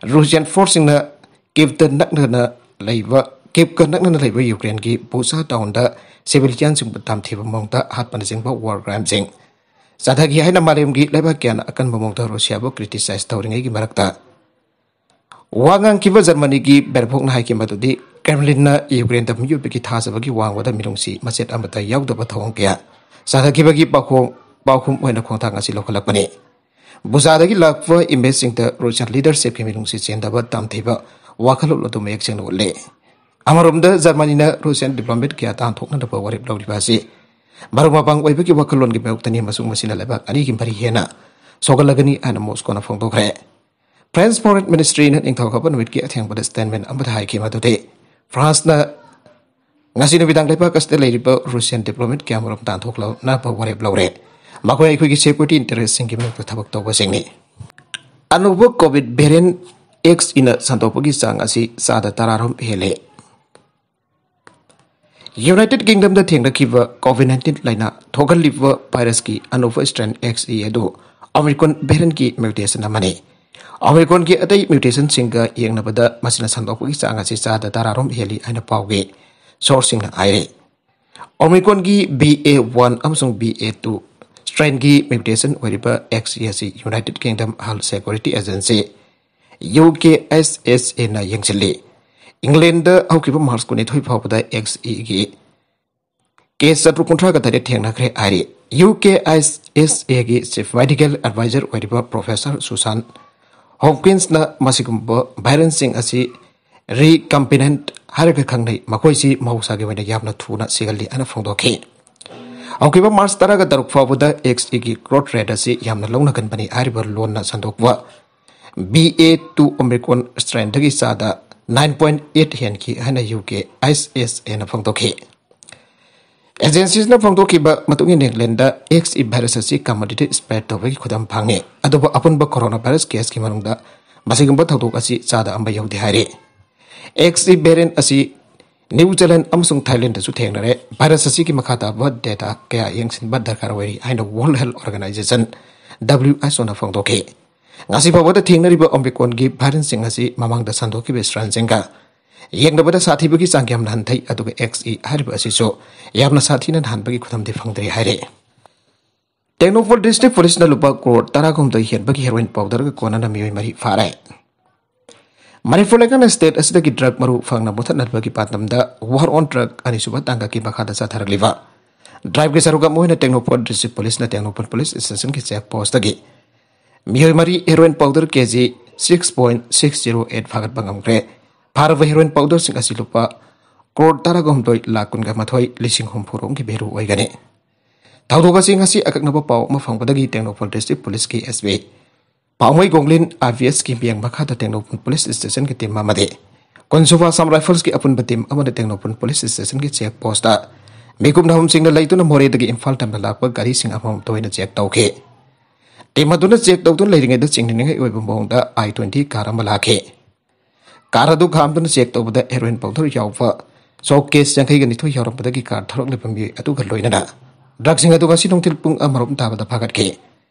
ꯔꯨꯁꯤꯌꯥꯟ forceꯁꯤꯡꯅ ꯀꯤꯞꯇ ꯅꯛꯅꯅ ꯂꯩꯕ, ꯀꯤꯞꯀ ꯅꯛꯅꯅ ꯂꯩꯕ ꯌꯨꯀ꯭ꯔꯦꯟꯒꯤ ꯕꯨꯆꯥ townꯗ civilianꯁꯤꯡꯕꯨ ꯇꯝꯊꯤꯕ ꯃꯑꯣꯡꯗ ꯍꯥꯠꯄꯅꯆꯤꯡꯕ war crimeꯁꯤꯡ ꯆꯠꯊꯈꯤ ꯍꯥꯏꯅ ꯃꯥꯂꯦꯝꯒꯤ ꯂꯩꯕꯥꯛ ꯀꯌꯥꯅ ꯑꯀꯟꯕ ꯃꯑꯣꯡꯗ ꯔꯨꯁꯤꯌꯥꯕꯨ criticize ꯇꯧꯔꯤꯉꯩꯒꯤ ꯃꯔꯛꯇ ꯋꯥ ꯉꯥꯡꯈꯤꯕ ꯖꯔꯃꯅꯤꯒꯤ ꯕꯦꯔꯕꯣꯛꯅ ꯍꯥꯏꯈꯤ ꯃꯗꯨꯗꯤ ꯀ꯭ꯔꯦꯝꯂꯤꯟꯅ ꯌꯨꯀ꯭ꯔꯦꯟꯗ ꯃꯤꯑꯣꯏꯕꯒꯤ ꯊꯥꯖꯕꯒꯤ ꯋꯥꯡꯃꯗ ꯃꯤꯅꯨꯡꯁꯤ ꯃꯆꯦꯠ ꯑꯃꯠꯇ ꯌꯥꯎꯗꯕ ꯊꯧꯑꯣꯡ ꯀꯌꯥ ꯆꯠꯊꯈꯤꯕꯒꯤ ꯄꯥꯎꯈꯣꯡ, ꯄꯥꯎꯈꯨꯝ ꯑꯣꯏꯅ ꯈꯣꯡꯊꯥꯡ ꯑꯁꯤ ꯂꯧꯈꯠꯂꯛꯄꯅꯤ꯫ ꯕꯨꯆꯥꯗꯒꯤ ꯂꯥꯛꯄ imageꯁꯤꯡꯗ ꯔꯨꯁꯤꯌꯥꯟ leadershipꯀꯤ ꯃꯤꯅꯨꯡꯁꯤ ꯆꯦꯟꯗꯕ ꯇꯝꯊꯤꯕ ꯋꯥꯈꯜꯂꯣꯟ ꯑꯗꯨ ꯃꯌꯦꯛ ꯁꯦꯡꯅ ꯎꯠꯂꯤ꯫ ꯑꯃꯔꯣꯝꯗ ꯖꯔꯃꯅꯤꯅ ꯔꯨꯁꯤꯌꯥꯟ diplomat ꯀꯌꯥ ꯇꯥꯟꯊꯣꯛꯅꯅꯕ ꯋꯥꯔꯦꯞ ꯂꯧꯔꯤꯕ ꯑꯁꯤ ꯃꯔꯨꯞ ꯃꯄꯥꯡ ꯑꯣꯏꯕꯒꯤ ꯋꯥꯈꯜꯂꯣꯟꯒꯤ ꯃꯥꯌꯣꯛꯇꯅꯤ ꯑꯃꯁꯨꯡ ꯃꯁꯤꯅ ꯂꯩꯕꯥꯛ ꯑꯅꯤꯒꯤ ꯃꯔꯤ ꯍꯦꯟꯅ ꯁꯣꯛꯍꯜꯂꯒꯅꯤ ꯍꯥꯏꯅ ꯃꯣꯁꯀꯣꯅ ꯐꯣꯡꯗꯣꯛꯈ꯭ꯔꯦ꯫ ꯐ꯭ꯔꯦꯟꯁ ꯐꯣꯔꯦꯟ ꯃꯤꯅꯤꯁꯇ꯭ꯔꯤꯅ ꯅꯤꯡꯊꯧꯀꯥꯕ ꯅꯨꯃꯤꯠꯀꯤ ꯑꯊꯦꯡꯕꯗ ꯁ꯭ꯇꯦꯠꯃꯦꯟ ꯑꯃꯗ ꯍꯥꯏꯈꯤ ꯃꯗꯨꯗꯤ ꯐ꯭ꯔꯥꯟꯁꯅ ꯉꯁꯤ ꯅꯨꯃꯤꯗꯥꯡ ꯂꯩꯕꯥꯛ ꯑꯁꯤꯗ ꯂꯩꯔꯤꯕ ꯔꯨꯁꯤꯌꯥꯟ ꯗꯤꯄ꯭ꯂꯣꯃꯦꯠ ꯀꯌꯥꯃꯔꯨꯝ ꯇꯥꯟꯊꯣꯛꯅꯕ ꯋꯥꯔꯦꯞ ꯂꯧꯔꯦ꯫ ꯃꯈꯣꯏ ꯑꯩꯈꯣꯏꯒꯤ ꯁꯦꯀ꯭ꯌꯨꯔꯤꯇꯤ ꯏꯟꯇꯔꯦꯁꯁꯤꯡꯒꯤ ꯃꯥꯌꯣꯛꯇ ꯊꯕꯛ ꯇꯧꯕꯁꯤꯡꯅꯤ꯫ ꯑꯅꯧꯕ ꯀꯣꯚꯤꯗ ꯚꯦꯔꯤꯌꯦꯟꯠ ꯑꯦꯛꯁ ꯏꯅ ꯁꯟꯗꯣꯛꯄꯒꯤ ꯆꯥꯡ ꯑꯁꯤ ꯆꯥꯗ ꯇꯔꯥꯔꯣꯝ ꯍꯦꯜꯂꯦ꯫ ꯌꯨꯅꯥꯏꯇꯦꯗ ꯀꯤꯡꯗꯝꯗ ꯊꯦꯡꯅꯈꯤꯕ ꯀꯣꯚꯤꯗ ꯅꯥꯏꯟꯇꯤꯟ ꯂꯥꯏꯅꯥ ꯊꯣꯛꯍꯜꯂꯤꯕ ꯚꯥꯏꯔꯁꯀꯤ ꯑꯅꯧꯕ ꯁ꯭ꯇ꯭ꯔꯦꯟ ꯑꯦꯛꯁ ꯏ ꯑꯗꯨ ꯑꯣꯃꯤꯀ꯭ꯔꯣꯟ ꯚꯦꯔꯤꯌꯦꯟꯠꯀꯤ ꯃ꯭ꯌꯨꯇꯦꯁꯟ ꯑꯃꯅꯤ꯫ ꯑꯣꯃꯤꯀ꯭ꯔꯣꯟꯒꯤ ꯑꯇꯩ ꯃ꯭ꯌꯨꯇꯦꯁꯟꯁꯤꯡꯒ ꯌꯦꯡꯅꯕꯗ ꯃꯁꯤꯅ ꯁꯟꯗꯣꯛꯄꯒꯤ ꯆꯥꯡ ꯑꯁꯤ ꯆꯥꯗ ꯇꯔꯥꯔꯣꯝ ꯍꯦꯜꯂꯤ ꯍꯥꯏꯅ ꯄꯥꯎꯒꯤ ꯁꯣꯔꯁꯁꯤꯡꯅ ꯍꯥꯏꯔꯤ꯫ ꯑꯣꯃꯤꯀ꯭ꯔꯣꯟꯒꯤ ꯕꯤ ꯑꯦ ꯋꯥꯟ ꯑꯃꯁꯨꯡ ꯕꯤ ꯑꯦ ꯇꯨ ꯁ꯭ꯇ꯭ꯔꯦꯟꯒꯤ ꯃ꯭ꯌꯨꯇꯦꯁꯟ ꯑꯣꯏꯔꯤꯕ ꯑꯦꯛꯁ ꯏ ꯑꯁꯤ United Kingdom health security agency, U K S S ꯑꯦꯅ ꯌꯦꯡꯁꯤꯜꯂꯤ꯫ ꯏꯪꯂꯦꯟꯗ ꯍꯧꯈꯤꯕ ꯃꯥꯔꯆ ꯀꯨꯟꯅꯤꯊꯣꯏ ꯐꯥꯎꯕꯗ ꯑꯦꯛꯁ ꯏꯒꯤ ꯀꯦꯁ ꯆꯥꯇ꯭ꯔꯨꯛ ꯀꯨꯟꯊ꯭ꯔꯥꯒ ꯇꯔꯦꯠ ꯊꯦꯡꯅꯈ꯭ꯔꯦ ꯍꯥꯏꯔꯤ꯫ ꯌꯨ ꯀꯦ ꯑꯦꯁ ꯑꯦꯁ ꯑꯦꯒꯤ ꯆꯤꯐ ꯃꯦꯗꯤꯀꯦꯜ ꯑꯦꯗꯚꯥꯏꯖꯔ ꯑꯣꯏꯔꯤꯕ ꯄ꯭ꯔꯣꯐꯦꯁꯔ ꯁꯨꯁꯥꯟ ꯍꯣꯞꯀꯤꯟꯁꯅ ꯃꯁꯤꯒꯨꯝꯕ ꯚꯥꯏꯔꯁꯁꯤꯡ ꯑꯁꯤ ꯔꯤꯀꯝꯕꯤꯅꯦꯟꯠ ꯍꯥꯏꯔꯒ ꯈꯪꯅꯩ, ꯃꯈꯣꯏꯁꯤ ꯃꯍꯧꯁꯥꯒꯤ ꯑꯣꯏꯅ ꯌꯥꯝꯅ ꯊꯨꯅ ꯁꯤꯒꯜꯂꯤ ꯍꯥꯏꯅ ꯐꯣꯡꯗꯣꯛꯈꯤ꯫ ꯍꯧꯈꯤꯕ ꯃꯥꯔꯆ ꯇꯔꯥꯒ ꯇꯔꯨꯛ ꯐꯥꯎꯕꯗ ꯑꯦꯛꯁ ꯏꯒꯤ ꯒ꯭ꯔꯣꯊ ꯔꯦꯠ ꯑꯁꯤ ꯌꯥꯝꯅ ꯂꯧꯅꯒꯟꯕꯅꯤ ꯍꯥꯏꯔꯤꯕ ꯂꯣꯟꯅ ꯁꯟꯗꯣꯛꯄ ꯕꯤ ꯑꯦ ꯇꯨ ꯑꯣꯃꯤꯀ꯭ꯔꯣꯟ ꯁ꯭ꯇ꯭ꯔꯦꯟꯗꯒꯤ ꯆꯥꯗ ꯅꯥꯏꯟ ꯄꯣꯏꯟꯠ ꯑꯩꯠ ꯍꯦꯟꯈꯤ ꯍꯥꯏꯅ ꯌꯨ ꯀꯦ ꯑꯦꯁ ꯑꯦꯁ ꯑꯦꯅ ꯐꯣꯡꯗꯣꯛꯈꯤ꯫ ꯑꯦꯖꯦꯟꯁꯤꯁꯅ ꯐꯣꯡꯗꯣꯛꯈꯤꯕ ꯃꯇꯨꯡ ꯏꯟꯅ ꯏꯪꯂꯦꯟꯗ ꯑꯦꯛꯁ ꯏ ꯚꯥꯏꯔꯁ ꯑꯁꯤ ꯀꯝꯃꯣꯗꯤꯇꯤ ꯁ꯭ꯄ꯭ꯔꯦꯗ ꯇꯧꯕꯒꯤ ꯈꯨꯗꯝ ꯐꯪꯉꯤ, ꯑꯗꯨꯕꯨ ꯑꯄꯨꯟꯕ ꯀꯣꯔꯣꯅꯥ ꯚꯥꯏꯔꯁ ꯀꯦꯁꯀꯤ ꯃꯅꯨꯡꯗ ꯃꯁꯤꯒꯨꯝꯕ ꯊꯧꯗꯣꯛ ꯑꯁꯤ ꯆꯥꯗ ꯑꯃ ꯌꯧꯗꯦ ꯍꯥꯏꯔꯤ꯫ ꯑꯦꯛꯁ ꯏ ꯚꯦꯔꯤꯌꯦꯟꯠ ꯑꯁꯤ ꯅ꯭ꯌꯨ ꯖꯤꯂꯦꯟꯗ ꯑꯃꯁꯨꯡ ꯊꯥꯏꯂꯦꯟꯗꯁꯨ ꯊꯦꯡꯅꯔꯦ꯫ ꯚꯥꯏꯔꯁ ꯑꯁꯤꯒꯤ ꯃꯈꯥ ꯇꯥꯕ ꯗꯦꯇꯥ ꯀꯌꯥ ꯌꯦꯡꯁꯤꯟꯕ ꯗꯔꯀꯥꯔ ꯑꯣꯏꯔꯤ ꯍꯥꯏꯅ ꯋꯥꯔꯜꯗ ꯍꯦꯜꯊ ꯑꯣꯔꯒꯅꯥꯏꯖꯦꯁꯟ, ꯗꯕ꯭ꯂꯤꯎ ꯑꯩꯆ ꯑꯣꯅ ꯐꯣꯡꯗꯣꯛꯈꯤ꯫ ꯉꯁꯤ ꯐꯥꯎꯕꯗ ꯊꯦꯡꯅꯔꯤꯕ ꯑꯣꯃꯤꯀ꯭ꯔꯣꯟꯒꯤ ꯚꯥꯏꯔꯁꯁꯤꯡ ꯑꯁꯤ ꯃꯃꯥꯡꯗ ꯁꯟꯗꯣꯛꯈꯤꯕ ꯁ꯭ꯇ꯭ꯔꯦꯟꯁꯤꯡꯒ ꯌꯦꯡꯅꯕꯗ ꯁꯥꯊꯤꯕꯒꯤ ꯆꯥꯡ ꯌꯥꯝꯅ ꯍꯟꯊꯩ, ꯑꯗꯨꯒ ꯑꯦꯛꯁ ꯏ ꯍꯥꯏꯔꯤꯕ ꯑꯁꯤꯁꯨ ꯌꯥꯝꯅ ꯁꯥꯊꯤꯅ ꯅꯥꯍꯟꯕꯒꯤ ꯈꯨꯗꯝꯗꯤ ꯐꯪꯗ꯭ꯔꯤ ꯍꯥꯏꯔꯤ꯫ ꯇꯦꯡꯅꯧꯄꯜ ꯗꯤꯁꯇ꯭ꯔꯤꯛ ꯄꯨꯂꯤꯁꯅ ꯂꯨꯄꯥ ꯀ꯭ꯔꯣꯔ ꯇꯔꯥꯍꯨꯝꯗꯣꯏ ꯍꯦꯟꯕꯒꯤ ꯍꯦꯔꯣꯏꯟ ꯄꯥꯎꯗꯔꯒ ꯀꯣꯟꯅꯅ ꯃꯤꯑꯣꯏ ꯃꯔꯤ ꯐꯥꯔꯦ꯫ ꯃꯅꯤꯄꯨꯔ ꯂꯩꯉꯥꯛꯅ ꯁ꯭ꯇꯦꯠ ꯑꯁꯤꯗꯒꯤ ꯗ꯭ꯔꯒ ꯃꯔꯨ ꯐꯪꯅ ꯃꯨꯊꯠꯅꯕꯒꯤ ꯄꯥꯟꯗꯝꯗ ꯋꯥꯔ ꯑꯣꯟ ꯗ꯭ꯔꯒ ꯑꯅꯤꯁꯨꯕ ꯇꯥꯡꯀꯛꯀꯤ ꯃꯈꯥꯗ ꯆꯠꯊꯔꯛꯂꯤꯕ ꯗ꯭ꯔꯥꯏꯚꯀꯤ ꯁꯔꯨꯛ ꯑꯃ ꯑꯣꯏꯅ ꯇꯦꯡꯅꯧꯄꯜ ꯗꯤꯁꯇ꯭ꯔꯤꯛ ꯄꯨꯂꯤꯁꯅ ꯇꯦꯡꯅꯧꯄꯜ ꯄꯨꯂꯤꯁ ꯁ꯭ꯇꯦꯁꯟꯒꯤ ꯆꯦꯛ ꯄꯣꯁꯇꯒꯤ ꯃꯤꯑꯣꯏ ꯃꯔꯤ heroin powder K G six point six zero eight ꯐꯥꯒꯠꯄ ꯉꯝꯈ꯭ꯔꯦ꯫ ꯐꯥꯔꯕ ꯍꯦꯔꯣꯏꯟ ꯄꯥꯎꯗꯔꯁꯤꯡ ꯑꯁꯤ ꯂꯨꯄꯥ ꯀ꯭ꯔꯣꯔ ꯇꯔꯥꯒ ꯍꯨꯝꯗꯣꯏ ꯂꯥꯈ ꯀꯨꯟꯒ ꯃꯥꯊꯣꯏ ꯂꯤꯁꯤꯡ ꯍꯨꯝꯐꯨ ꯔꯣꯝꯒꯤ ꯚꯦꯂꯨ ꯑꯣꯏꯒꯅꯤ꯫ ꯊꯧꯗꯣꯛ ꯑꯁꯤ ꯉꯁꯤ ꯑꯀꯛꯅꯕ ꯄꯥꯎ ꯑꯃ ꯐꯪꯕꯗꯒꯤ ꯇꯦꯡꯅꯧꯄꯜ ꯗꯤꯁꯇ꯭ꯔꯤꯛ ꯄꯨꯂꯤꯁꯀꯤ ꯑꯦꯁ ꯄꯤ ꯄꯥꯎꯃꯩ ꯒꯣꯡꯂꯤꯟ ꯑꯥꯏ ꯄꯤ ꯑꯦꯁꯀꯤ ꯃꯤꯠꯌꯦꯡ ꯃꯈꯥꯗ ꯇꯦꯡꯅꯧꯄꯜ ꯄꯨꯂꯤꯁ ꯁ꯭ꯇꯦꯁꯟꯒꯤ ꯇꯤꯝ ꯑꯃꯗꯤ ꯀꯨꯟꯁꯨꯕ ꯑꯁꯥꯝ ꯔꯥꯏꯐꯜꯁꯀꯤ ꯑꯄꯨꯟꯕ ꯇꯤꯝ ꯑꯃꯅ ꯇꯦꯡꯅꯧꯄꯜ ꯄꯨꯂꯤꯁ ꯁ꯭ꯇꯦꯁꯟꯒꯤ ꯆꯦꯛ ꯄꯣꯁꯇ ꯃꯤꯀꯨꯞ ꯅꯍꯨꯝꯁꯤꯡꯅ ꯂꯩꯗꯨꯅ ꯃꯣꯔꯦꯗꯒꯤ ꯏꯝꯐꯥꯜ ꯇꯝꯅ ꯂꯥꯛꯄ ꯒꯥꯔꯤꯁꯤꯡ ꯑꯃꯃꯝ ꯇꯣꯏꯅ ꯆꯦꯛ ꯇꯧꯈꯤ꯫ ꯇꯤꯝ ꯑꯗꯨꯅ ꯆꯦꯛ ꯇꯧꯗꯨꯅ ꯂꯩꯔꯤꯉꯩꯗ ꯆꯤꯡꯅꯅꯤꯡꯉꯥꯏ ꯑꯣꯏꯕ ꯃꯑꯣꯡꯗ ꯑꯥꯏ ꯇ꯭ꯋꯦꯟꯇꯤ ꯀꯥꯔ ꯑꯃ ꯂꯥꯛꯈꯤ꯫ ꯀꯥꯔ ꯑꯗꯨ ꯈꯥꯝꯗꯨꯅ ꯆꯦꯛ ꯇꯧꯕꯗ ꯍꯦꯔꯣꯏꯟ ꯄꯥꯎꯗꯔ ꯌꯥꯎꯕ ꯁꯣ ꯀꯦꯁ ꯌꯥꯡꯈꯩꯒ ꯅꯤꯊꯣꯏ ꯌꯥꯎꯔꯝꯕꯗꯒꯤ ꯀꯥꯔ ꯊꯧꯔꯛꯂꯤꯕ ꯃꯤꯑꯣꯏ ꯑꯗꯨꯒ ꯂꯣꯏꯅꯅ ꯗ꯭ꯔꯒꯁꯤꯡ ꯑꯗꯨ ꯉꯁꯤ ꯅꯨꯡꯊꯤꯜ ꯄꯨꯡ ꯑꯃꯔꯣꯝ ꯇꯥꯕꯗ ꯐꯥꯒꯠꯈꯤ꯫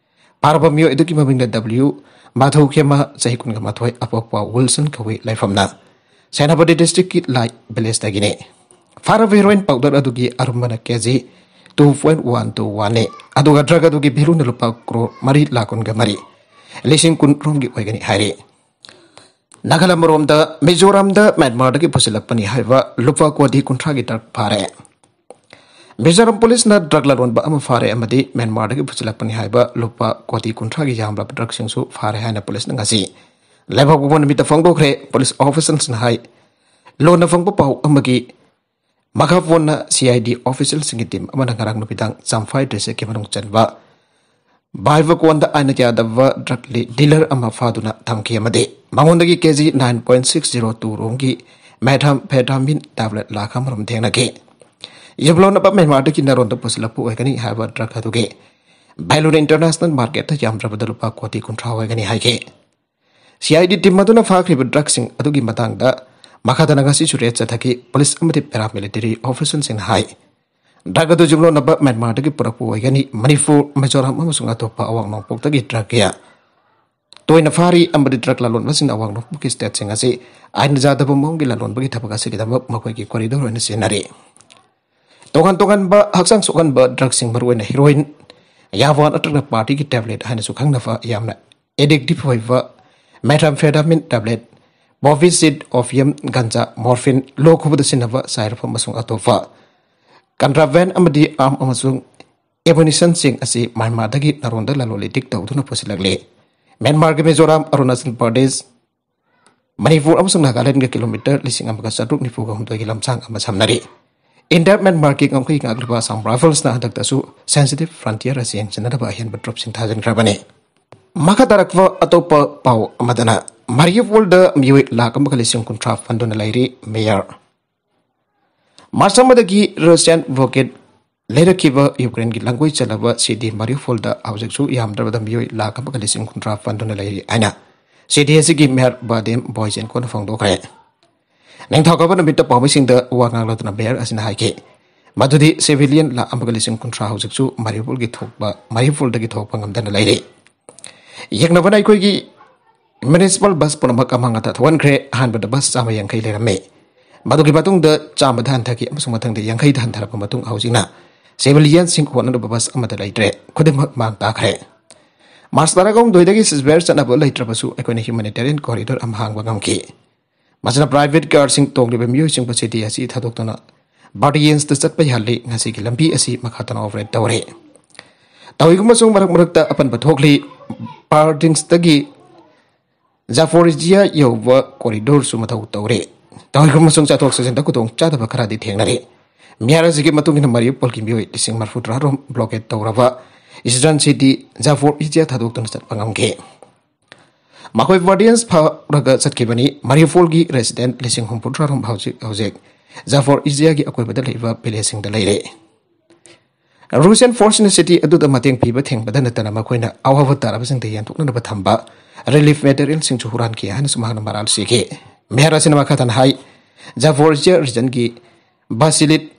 ꯐꯥꯔꯕ ꯃꯤꯑꯣꯏ ꯑꯗꯨꯒꯤ ꯃꯃꯤꯡꯗ ꯗꯕ꯭ꯂꯤꯎ ꯃꯥꯙꯧ ꯈꯦꯃꯥ, ꯆꯍꯤ ꯀꯨꯟꯒ ꯃꯥꯊꯣꯏ, ꯑꯄꯣꯛꯄ ꯋꯤꯜꯁꯟ ꯀꯧꯏ, ꯂꯩꯐꯝꯅ ꯁꯦꯅꯥꯄꯇꯤ ꯗꯤꯁꯇ꯭ꯔꯤꯛꯀꯤ ꯂꯥꯏ ꯚꯤꯂꯦꯖꯇꯒꯤꯅꯤ꯫ ꯐꯥꯔꯕ ꯍꯦꯔꯣꯏꯟ ꯄꯥꯎꯗꯔ ꯑꯗꯨꯒꯤ ꯑꯔꯨꯝꯕꯅ K G two point one two ꯋꯥꯟꯅꯤ, ꯑꯗꯨꯒ ꯗ꯭ꯔꯒ ꯑꯗꯨꯒꯤ ꯚꯦꯂꯨꯅ ꯂꯨꯄꯥ ꯀ꯭ꯔꯣꯔ ꯃꯔꯤ ꯂꯥꯈ ꯀꯨꯟꯒ ꯃꯔꯤ, ꯂꯤꯁꯤꯡ ꯀꯨꯟ ꯔꯣꯝꯒꯤ ꯑꯣꯏꯒꯅꯤ ꯍꯥꯏꯔꯤ꯫ ꯅꯥꯒꯥꯂꯦꯟ ꯑꯃꯔꯣꯝꯗ, ꯃꯤꯖꯣꯔꯥꯝꯗ ꯃ꯭ꯌꯥꯟꯃꯥꯔꯗꯒꯤ ꯄꯨꯁꯤꯜꯂꯛꯄꯅꯤ ꯍꯥꯏꯕ ꯂꯨꯄꯥ ꯀꯣꯇꯤ ꯀꯨꯟꯊ꯭ꯔꯥꯒꯤ ꯗ꯭ꯔꯒ ꯐꯥꯔꯦ꯫ ꯃꯤꯖꯣꯔꯥꯝ ꯄꯨꯂꯤꯁꯅ ꯗ꯭ꯔꯒ ꯂꯂꯣꯟꯕ ꯑꯃ ꯐꯥꯔꯦ ꯑꯃꯗꯤ ꯃ꯭ꯌꯥꯟꯃꯥꯔꯗꯒꯤ ꯄꯨꯁꯤꯜꯂꯛꯄꯅꯤ ꯍꯥꯏꯕ ꯂꯨꯄꯥ ꯀꯣꯇꯤ ꯀꯨꯟꯊ꯭ꯔꯥꯒꯤ ꯌꯥꯝꯂꯕ ꯗ꯭ꯔꯒꯁꯤꯡꯁꯨ ꯐꯥꯔꯦ ꯍꯥꯏꯅ ꯄꯨꯂꯤꯁꯅ ꯉꯁꯤ ꯂꯩꯕꯥꯛꯄꯣꯛꯄ ꯅꯨꯃꯤꯠꯇ ꯐꯣꯡꯗꯣꯛꯈ꯭ꯔꯦ꯫ ꯄꯨꯂꯤꯁ ꯑꯣꯐꯤꯁꯤꯌꯦꯜꯁꯤꯡꯅ ꯍꯥꯏ, ꯂꯣꯟꯅ ꯐꯪꯕ ꯄꯥꯎ ꯑꯃꯒꯤ ꯃꯈꯥ ꯄꯣꯟꯅ ꯁꯤ ꯑꯥꯏ ꯗꯤ ꯑꯣꯐꯤꯁꯤꯌꯦꯜꯁꯤꯡꯒꯤ ꯇꯤꯝ ꯑꯃꯅ ꯉꯔꯥꯡ ꯅꯨꯃꯤꯗꯥꯡ ꯆꯝꯐꯥꯏ ꯗꯤꯁꯇ꯭ꯔꯤꯛꯀꯤ ꯃꯅꯨꯡ ꯆꯟꯕ ꯕꯥꯏꯕꯀꯣꯟꯗ ꯑꯥꯏꯟꯅ ꯌꯥꯗꯕ ꯗ꯭ꯔꯒ ꯂꯤ-, ꯗꯤꯂꯔ ꯑꯃ ꯐꯥꯗꯨꯅ ꯊꯝꯈꯤ ꯑꯃꯗꯤ ꯃꯉꯣꯟꯗꯒꯤ K G nine point six zero two ꯔꯣꯝꯒꯤ ꯃꯦꯊꯥꯝꯐꯦꯇꯥꯃꯤꯟ ꯇꯦꯕ꯭ꯂꯦꯠ ꯂꯥꯈ ꯑꯃꯔꯣꯝ ꯊꯦꯡꯅꯈꯤ꯫ ꯌꯨꯝꯂꯣꯟꯅꯕ ꯃ꯭ꯌꯥꯟꯃꯥꯔꯗꯒꯤ ꯅꯥꯔꯣꯟꯗ ꯄꯨꯁꯤꯜꯂꯛꯄ ꯑꯣꯏꯒꯅꯤ ꯍꯥꯏꯕ ꯗ꯭ꯔꯒ ꯑꯗꯨꯒꯤ ꯚꯦꯂꯨꯅ ꯏꯟꯇꯔꯅꯦꯁꯅꯦꯜ ꯃꯥꯔꯀꯦꯠꯇ ꯌꯥꯝꯗ꯭ꯔꯕꯗ ꯂꯨꯄꯥ ꯀꯣꯇꯤ ꯀꯨꯟꯊ꯭ꯔꯥ ꯑꯣꯏꯒꯅꯤ ꯍꯥꯏꯈꯤ꯫ ꯁꯤ ꯑꯥꯏ ꯗꯤ ꯇꯤꯝ ꯑꯗꯨꯅ ꯐꯥꯈ꯭ꯔꯤꯕ ꯗ꯭ꯔꯒꯁꯤꯡ ꯑꯗꯨꯒꯤ ꯃꯇꯥꯡꯗ ꯃꯈꯥ ꯇꯥꯅ ꯉꯁꯤꯁꯨ ꯔꯦꯗ ꯆꯠꯊꯈꯤ꯫ ꯄꯨꯂꯤꯁ ꯑꯃꯗꯤ ꯄꯦꯔꯥꯃꯤꯂꯤꯇꯔꯤ ꯑꯣꯐꯤꯁꯤꯌꯦꯜꯁꯤꯡꯅ ꯍꯥꯏ, ꯗ꯭ꯔꯒ ꯑꯗꯨ ꯌꯨꯝꯂꯣꯟꯅꯕ ꯃ꯭ꯌꯥꯟꯃꯥꯔꯗꯒꯤ ꯄꯨꯔꯛꯄ ꯑꯣꯏꯒꯅꯤ꯫ ꯃꯅꯤꯄꯨꯔ, ꯃꯤꯖꯣꯔꯥꯝ ꯑꯃꯁꯨꯡ ꯑꯇꯣꯞꯄ ꯑꯋꯥꯡ ꯅꯣꯡꯄꯣꯛꯇꯒꯤ ꯗ꯭ꯔꯒ ꯀꯌꯥ ꯇꯣꯏꯅ ꯐꯥꯔꯤ ꯑꯃꯗꯤ ꯗ꯭ꯔꯒ ꯂꯂꯣꯟꯕꯁꯤꯡꯅ ꯑꯋꯥꯡ ꯅꯣꯡꯄꯣꯛꯀꯤ ꯁ꯭ꯇꯦꯠꯁꯤꯡ ꯑꯁꯤ ꯑꯥꯏꯟ ꯌꯥꯗꯕ ꯃꯑꯣꯡꯒꯤ ꯂꯂꯣꯟꯕꯒꯤ ꯊꯕꯛ ꯑꯁꯤꯒꯤꯗꯃꯛ ꯃꯈꯣꯏꯒꯤ ꯀꯣꯔꯤꯗꯣꯔ ꯑꯣꯏꯅ ꯁꯤꯖꯤꯟꯅꯔꯤ꯫ ꯇꯣꯉꯥꯟ ꯇꯣꯉꯥꯟꯕ ꯍꯛꯆꯥꯡ ꯁꯣꯛꯍꯟꯕ ꯗ꯭ꯔꯒꯁꯤꯡ, ꯃꯔꯨꯑꯣꯏꯅ ꯍꯤꯔꯣꯏꯟ, ꯌꯥꯕꯥ ꯅꯠꯇ꯭ꯔꯒ ꯄꯥꯔꯇꯤꯒꯤ ꯇꯦꯕ꯭ꯂꯦꯠ ꯍꯥꯏꯅꯁꯨ ꯈꯪꯅꯕ ꯌꯥꯝꯅ ꯑꯦꯗꯤꯛꯇꯤꯚ ꯑꯣꯏꯕ ꯃꯦꯊꯥꯝꯐꯦꯇꯥꯃꯤꯟ ꯇꯦꯕ꯭ꯂꯦꯠ, ꯄꯣꯄꯤ ꯁꯤꯗ, ꯑꯣꯄꯤꯌꯝ, ꯒꯟꯖꯥ, ꯃꯣꯔꯐꯤꯟ, ꯂꯣꯛ ꯈꯨꯕꯗ ꯁꯤꯖꯤꯟꯅꯕ ꯁꯥꯏꯔꯐꯝ ꯑꯃꯁꯨꯡ ꯑꯇꯣꯞꯄ ꯀꯟꯇ꯭ꯔꯥꯕꯦꯟ ꯑꯃꯗꯤ ꯑꯥꯔꯝ ꯑꯃꯁꯨꯡ ꯑꯦꯃꯨꯅꯤꯁꯟꯁꯤꯡ ꯑꯁꯤ ꯃ꯭ꯌꯥꯟꯃꯥꯔꯗꯒꯤ ꯅꯥꯔꯣꯟꯗ ꯂꯂꯣꯟ ꯏꯇꯤꯛ ꯇꯧꯗꯨꯅ ꯄꯨꯁꯤꯜꯂꯛꯂꯤ꯫ ꯃ꯭ꯌꯥꯟꯃꯥꯔꯒꯤ ꯃꯤꯖꯣꯔꯥꯝ, ꯑꯔꯨꯅꯥꯆꯜ ꯄ꯭ꯔꯗꯦꯁ, ꯃꯅꯤꯄꯨꯔ ꯑꯃꯁꯨꯡ ꯅꯥꯒꯥꯂꯦꯟꯗꯒꯤ ꯀꯤꯂꯣꯃꯤꯇꯔ ꯂꯤꯁꯤꯡ ꯑꯃꯒ ꯆꯥꯇ꯭ꯔꯨꯛ ꯅꯤꯐꯨꯒ ꯍꯨꯝꯗꯣꯏꯒꯤ ꯂꯝꯁꯥꯡ ꯑꯃ ꯁꯝꯅꯔꯤ꯫ ꯏꯟꯗꯤꯌꯥ ꯃ꯭ꯌꯥꯟꯃꯥꯔꯒꯤ ꯉꯝꯈꯩ ꯉꯥꯛꯂꯤꯕ ꯑꯁꯥꯝ ꯔꯥꯏꯐꯜꯁꯅ ꯍꯟꯗꯛꯇꯁꯨ ꯁꯦꯟꯁꯤꯇꯤꯚ ꯐ꯭ꯔꯟꯇꯤꯌꯔ ꯑꯁꯤ ꯌꯦꯡꯁꯤꯟꯅꯅꯕ ꯑꯍꯦꯟꯕ ꯇ꯭ꯔꯨꯞꯁꯤꯡ ꯊꯥꯖꯤꯟꯈ꯭ꯔꯕꯅꯤ꯫ ꯃꯈꯥ ꯇꯥꯔꯛꯄ ꯑꯇꯣꯞꯄ ꯄꯥꯎ ꯑꯃꯗꯅ, ꯃꯥꯔꯤꯌꯨꯄꯣꯜꯗ ꯃꯤꯑꯣꯏ ꯂꯥꯈ ꯑꯃꯒ ꯂꯤꯁꯤꯡ ꯀꯨꯟꯊ꯭ꯔꯥ ꯐꯟꯗꯨꯅ ꯂꯩꯔꯤ꯫ ꯃꯦꯌꯔ ꯃꯥꯔꯆ ꯑꯃꯗꯒꯤ ꯔꯁꯤꯌꯥꯟ ꯔꯣꯀꯦꯠ ꯂꯩꯔꯛꯈꯤꯕ ꯌꯨꯀ꯭ꯔꯦꯟꯒꯤ ꯂꯥꯟꯒꯣꯏ ꯆꯜꯂꯕ ꯁꯤꯇꯤ ꯃꯥꯔꯤꯌꯨꯄꯣꯜꯗ ꯍꯧꯖꯤꯛꯁꯨ ꯌꯥꯝꯗ꯭ꯔꯕꯗ ꯃꯤꯑꯣꯏ ꯂꯥꯈ ꯑꯃꯒ ꯂꯤꯁꯤꯡ ꯀꯨꯟꯊ꯭ꯔꯥ ꯐꯟꯗꯨꯅ ꯂꯩꯔꯤ ꯍꯥꯏꯅ ꯁꯤꯇꯤ ꯑꯁꯤꯒꯤ ꯃꯦꯌꯔ ꯕꯥꯗꯦꯝ ꯕꯣꯏꯆꯦꯟꯀꯣꯅ ꯐꯣꯡꯗꯣꯛꯈ꯭ꯔꯦ꯫ ꯅꯤꯡꯊꯧꯀꯥꯕ ꯅꯨꯃꯤꯠꯇ ꯄꯥꯎꯃꯤꯁꯤꯡꯗ ꯋꯥ ꯉꯥꯡꯂꯗꯨꯅ ꯃꯦꯌꯔ ꯑꯁꯤꯅ ꯍꯥꯏꯈꯤ ꯃꯗꯨꯗꯤ ꯁꯤꯚꯤꯂꯤꯌꯟ ꯂꯥꯈ ꯑꯃꯒ ꯂꯤꯁꯤꯡ ꯀꯨꯟꯊ꯭ꯔꯥ ꯍꯧꯖꯤꯛꯁꯨ ꯃꯥꯔꯤꯌꯨꯄꯣꯜꯒꯤ ꯊꯣꯛꯄ ꯃꯥꯔꯤꯌꯨꯄꯣꯜꯗꯒꯤ ꯊꯣꯛꯄ ꯉꯝꯗꯅ ꯂꯩꯔꯤ꯫ ꯌꯦꯛꯅꯕꯅ ꯑꯩꯈꯣꯏꯒꯤ ꯃ꯭ꯌꯨꯅꯤꯁꯤꯄꯥꯜ ꯕꯁ ꯄꯨꯝꯅꯃꯛ ꯑꯃꯥꯡ ꯑꯇꯥ ꯊꯣꯛꯍꯟꯈ꯭ꯔꯦ꯫ ꯑꯍꯥꯟꯕꯗ ꯕꯁ ꯆꯥꯝꯃ ꯌꯥꯡꯈꯩ ꯂꯩꯔꯝꯃꯤ, ꯃꯗꯨꯒꯤ ꯃꯇꯨꯡꯗ ꯆꯥꯝꯃꯗ ꯍꯟꯊꯈꯤ ꯑꯃꯁꯨꯡ ꯃꯊꯪꯗ ꯌꯥꯡꯈꯩꯗ ꯍꯟꯊꯔꯛꯄ ꯃꯇꯨꯡ ꯍꯧꯖꯤꯛꯅ ꯁꯤꯚꯤꯂꯤꯌꯟꯁꯤꯡ ꯍꯣꯠꯅꯅꯕ ꯕꯁ ꯑꯃꯠꯇ ꯂꯩꯇ꯭ꯔꯦ꯫ ꯈꯨꯗꯤꯡꯃꯛ ꯃꯥꯡ ꯇꯥꯈ꯭ꯔꯦ꯫ ꯃꯥꯔꯆ ꯇꯔꯥꯍꯨꯝꯗꯣꯏꯗꯒꯤ ꯁꯤꯖꯕꯦꯔ ꯆꯠꯅꯕ ꯂꯩꯇ꯭ꯔꯕꯁꯨ ꯑꯩꯈꯣꯏꯅ ꯍ꯭ꯌꯨꯃꯦꯅꯤꯇꯦꯔꯤꯌꯟ ꯀꯣꯔꯤꯗꯣꯔ ꯑꯃ ꯍꯥꯡꯕ ꯉꯝꯈꯤ꯫ ꯃꯁꯤꯅ ꯄ꯭ꯔꯥꯏꯚꯦꯠ ꯀꯥꯔꯁꯤꯡ ꯇꯣꯡꯂꯤꯕ ꯃꯤꯑꯣꯏꯁꯤꯡꯕꯨ ꯁꯤꯇꯤ ꯑꯁꯤ ꯊꯥꯗꯣꯛꯇꯨꯅ ꯕꯥꯔꯗꯤꯌꯟꯁꯇ ꯆꯠꯄ ꯌꯥꯍꯜꯂꯤ꯫ ꯉꯁꯤꯒꯤ ꯂꯝꯕꯤ ꯑꯁꯤ ꯃꯈꯥ ꯇꯥꯅ ꯑꯣꯄꯔꯦꯠ ꯇꯧꯔꯤ꯫ ꯇꯧꯏꯒꯨꯝꯕꯁꯨ ꯃꯔꯛ ꯃꯔꯛꯇ ꯑꯄꯟꯕ ꯊꯣꯛꯂꯤ꯫ ꯕꯥꯔꯗꯤꯟꯁꯇꯒꯤ ꯖꯥꯐꯣꯔꯤꯖꯤꯌꯥ ꯌꯧꯕ ꯀꯣꯔꯤꯗꯣꯔꯁꯨ ꯃꯊꯧ ꯇꯧꯔꯤ꯫ ꯇꯧꯏꯒꯨꯝꯕꯁꯨ ꯆꯠꯊꯣꯛ ꯆꯠꯁꯤꯟꯗ ꯈꯨꯗꯣꯡ ꯆꯥꯗꯕ ꯈꯔꯗꯤ ꯊꯦꯡꯅꯔꯤ꯫ ꯃꯤꯌꯥꯔ ꯑꯁꯤꯒꯤ ꯃꯇꯨꯡ ꯏꯟꯅ ꯃꯥꯔꯤꯌꯨꯄꯣꯜꯒꯤ ꯃꯤꯑꯣꯏ ꯂꯤꯁꯤꯡ ꯃꯔꯤꯐꯨꯇꯔꯥ ꯔꯣꯝ ꯕ꯭ꯂꯣꯀꯦꯠ ꯇꯧꯔꯕ ꯏꯁꯇꯔꯟ ꯁꯤꯇꯤ ꯖꯥꯐꯣꯔꯤꯖꯤꯌꯥ ꯊꯥꯗꯣꯛꯇꯨꯅ ꯆꯠꯄ ꯉꯝꯈꯤ꯫ ꯃꯈꯣꯏ ꯕꯥꯔꯗꯤꯌꯟꯁ ꯐꯥꯎꯔꯒ ꯆꯠꯈꯤꯕꯅꯤ꯫ ꯃꯥꯔꯤꯌꯨꯄꯣꯜꯒꯤ ꯔꯦꯁꯤꯗꯦꯟꯠ ꯂꯤꯁꯤꯡ ꯍꯨꯝꯐꯨꯇꯔꯥ ꯔꯣꯝ ꯍꯧꯖꯤꯛ ꯍꯧꯖꯤꯛ ꯖꯥꯐꯣꯔ ꯏꯖꯤꯌꯥꯒꯤ ꯑꯀꯣꯏꯕꯗ ꯂꯩꯕ ꯚꯤꯂꯦꯖꯁꯤꯡꯗ ꯂꯩꯔꯦ꯫ ꯔꯨꯁꯤꯌꯟ ꯐꯣꯔꯁꯅ ꯁꯤꯇꯤ ꯑꯗꯨꯗ ꯃꯇꯦꯡ ꯄꯤꯕ ꯊꯤꯡꯕꯗ ꯅꯠꯇꯅ ꯃꯈꯣꯏꯅ ꯑꯋꯥꯕ ꯇꯥꯔꯕꯁꯤꯡꯗ ꯌꯦꯟꯊꯣꯛꯅꯅꯕ ꯊꯝꯕ ꯔꯤꯂꯤꯐ ꯃꯦꯇꯔꯤꯌꯦꯜꯁꯤꯡꯁꯨ ꯍꯨꯔꯥꯟꯈꯤ ꯍꯥꯏꯅꯁꯨ ꯃꯍꯥꯛꯅ ꯃꯔꯥꯜ ꯁꯤꯈꯤ꯫ ꯃꯦꯌꯔ ꯑꯁꯤꯅ ꯃꯈꯥ ꯇꯥꯅ ꯍꯥꯏ, ꯖꯥꯐꯣꯔꯖꯤꯌꯥ ꯔꯤꯖꯟꯒꯤ ꯕꯥꯁꯤꯂꯤꯠ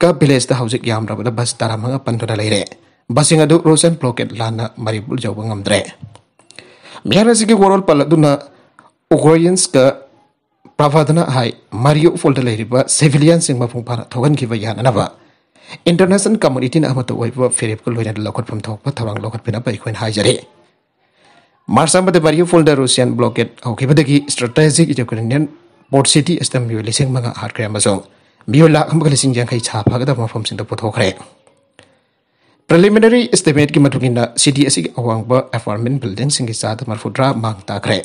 ꯀ ꯚꯤꯂꯦꯖꯇ ꯍꯧꯖꯤꯛ ꯌꯥꯝꯗ꯭ꯔꯕꯗ ꯕꯁ ꯇꯔꯥꯃꯉꯥ ꯄꯟꯗꯨꯅ ꯂꯩꯔꯦ꯫ ꯕꯁꯁꯤꯡ ꯑꯗꯨ ꯔꯨꯁꯤꯌꯟ ꯕ꯭ꯂꯣꯀꯦꯠ ꯂꯥꯟꯅ ꯃꯥꯔꯤꯌꯨꯄꯣꯜ ꯌꯧꯕ ꯉꯝꯗ꯭ꯔꯦ꯫ ꯃꯤꯌꯥꯔ ꯑꯁꯤꯒꯤ ꯋꯥꯔꯣꯜ ꯄꯜꯂꯗꯨꯅ ꯎꯀ꯭ꯔꯦꯟꯁꯀ ꯄ꯭ꯔꯥꯚꯥꯗꯅ ꯍꯥꯏ, ꯃꯥꯔꯤꯌꯨꯄꯣꯜꯗ ꯂꯩꯔꯤꯕ ꯁꯤꯚꯤꯂꯤꯌꯟꯁꯤꯡ ꯃꯄꯨꯡ ꯐꯥꯅ ꯊꯣꯛꯍꯟꯈꯤꯕ ꯌꯥꯅꯅꯕ ꯏꯟꯇꯔꯅꯦꯁꯅꯦꯜ ꯀꯝꯃꯨꯅꯤꯇꯤꯅ ꯑꯃꯠꯇ ꯑꯣꯏꯕ ꯐꯤꯔꯦꯞꯀ ꯂꯣꯏꯅꯅ ꯂꯧꯈꯠꯐꯝ ꯊꯣꯛꯄ ꯊꯧꯔꯥꯡ ꯂꯧꯈꯠꯄꯤꯅꯕ ꯑꯩꯈꯣꯏꯅ ꯍꯥꯏꯖꯔꯤ꯫ ꯃꯥꯔꯆ ꯑꯃꯗ ꯃꯥꯔꯤꯌꯨꯄꯣꯜꯗ ꯔꯨꯁꯤꯌꯟ ꯕ꯭ꯂꯣꯀꯦꯠ ꯍꯧꯈꯤꯕꯗꯒꯤ ꯁ꯭ꯇ꯭ꯔꯦꯇꯦꯖꯤꯛ ꯌꯨꯀ꯭ꯔꯦꯅꯤꯌꯟ ꯄꯣꯔꯠ ꯁꯤꯇꯤ ꯑꯁꯤꯗ ꯃꯤꯑꯣꯏ ꯂꯤꯁꯤꯡ ꯃꯉꯥ ꯍꯥꯠꯈ꯭ꯔꯦ ꯑꯃꯁꯨꯡ ꯃꯤꯑꯣꯏ ꯂꯥꯈ ꯑꯃꯒ ꯂꯤꯁꯤꯡ ꯌꯥꯡꯈꯩ ꯁꯥ ꯐꯒꯗꯕ ꯃꯐꯝꯁꯤꯡꯗ ꯄꯨꯊꯣꯛꯈ꯭ꯔꯦ꯫ ꯄ꯭ꯔꯤꯂꯤꯃꯤꯅꯔꯤ ꯏꯁꯇꯤꯃꯦꯠꯀꯤ ꯃꯇꯨꯡ ꯏꯟꯅ ꯁꯤꯇꯤ ꯑꯁꯤꯒꯤ ꯑꯋꯥꯡꯕ ꯑꯦꯄꯥꯔꯠꯃꯦꯟ ꯕꯤꯜꯗꯤꯡꯁꯤꯡꯒꯤ ꯆꯥꯗ ꯃꯔꯤꯐꯨꯇꯔꯥ ꯃꯥꯡ ꯇꯥꯛꯈ꯭ꯔꯦ꯫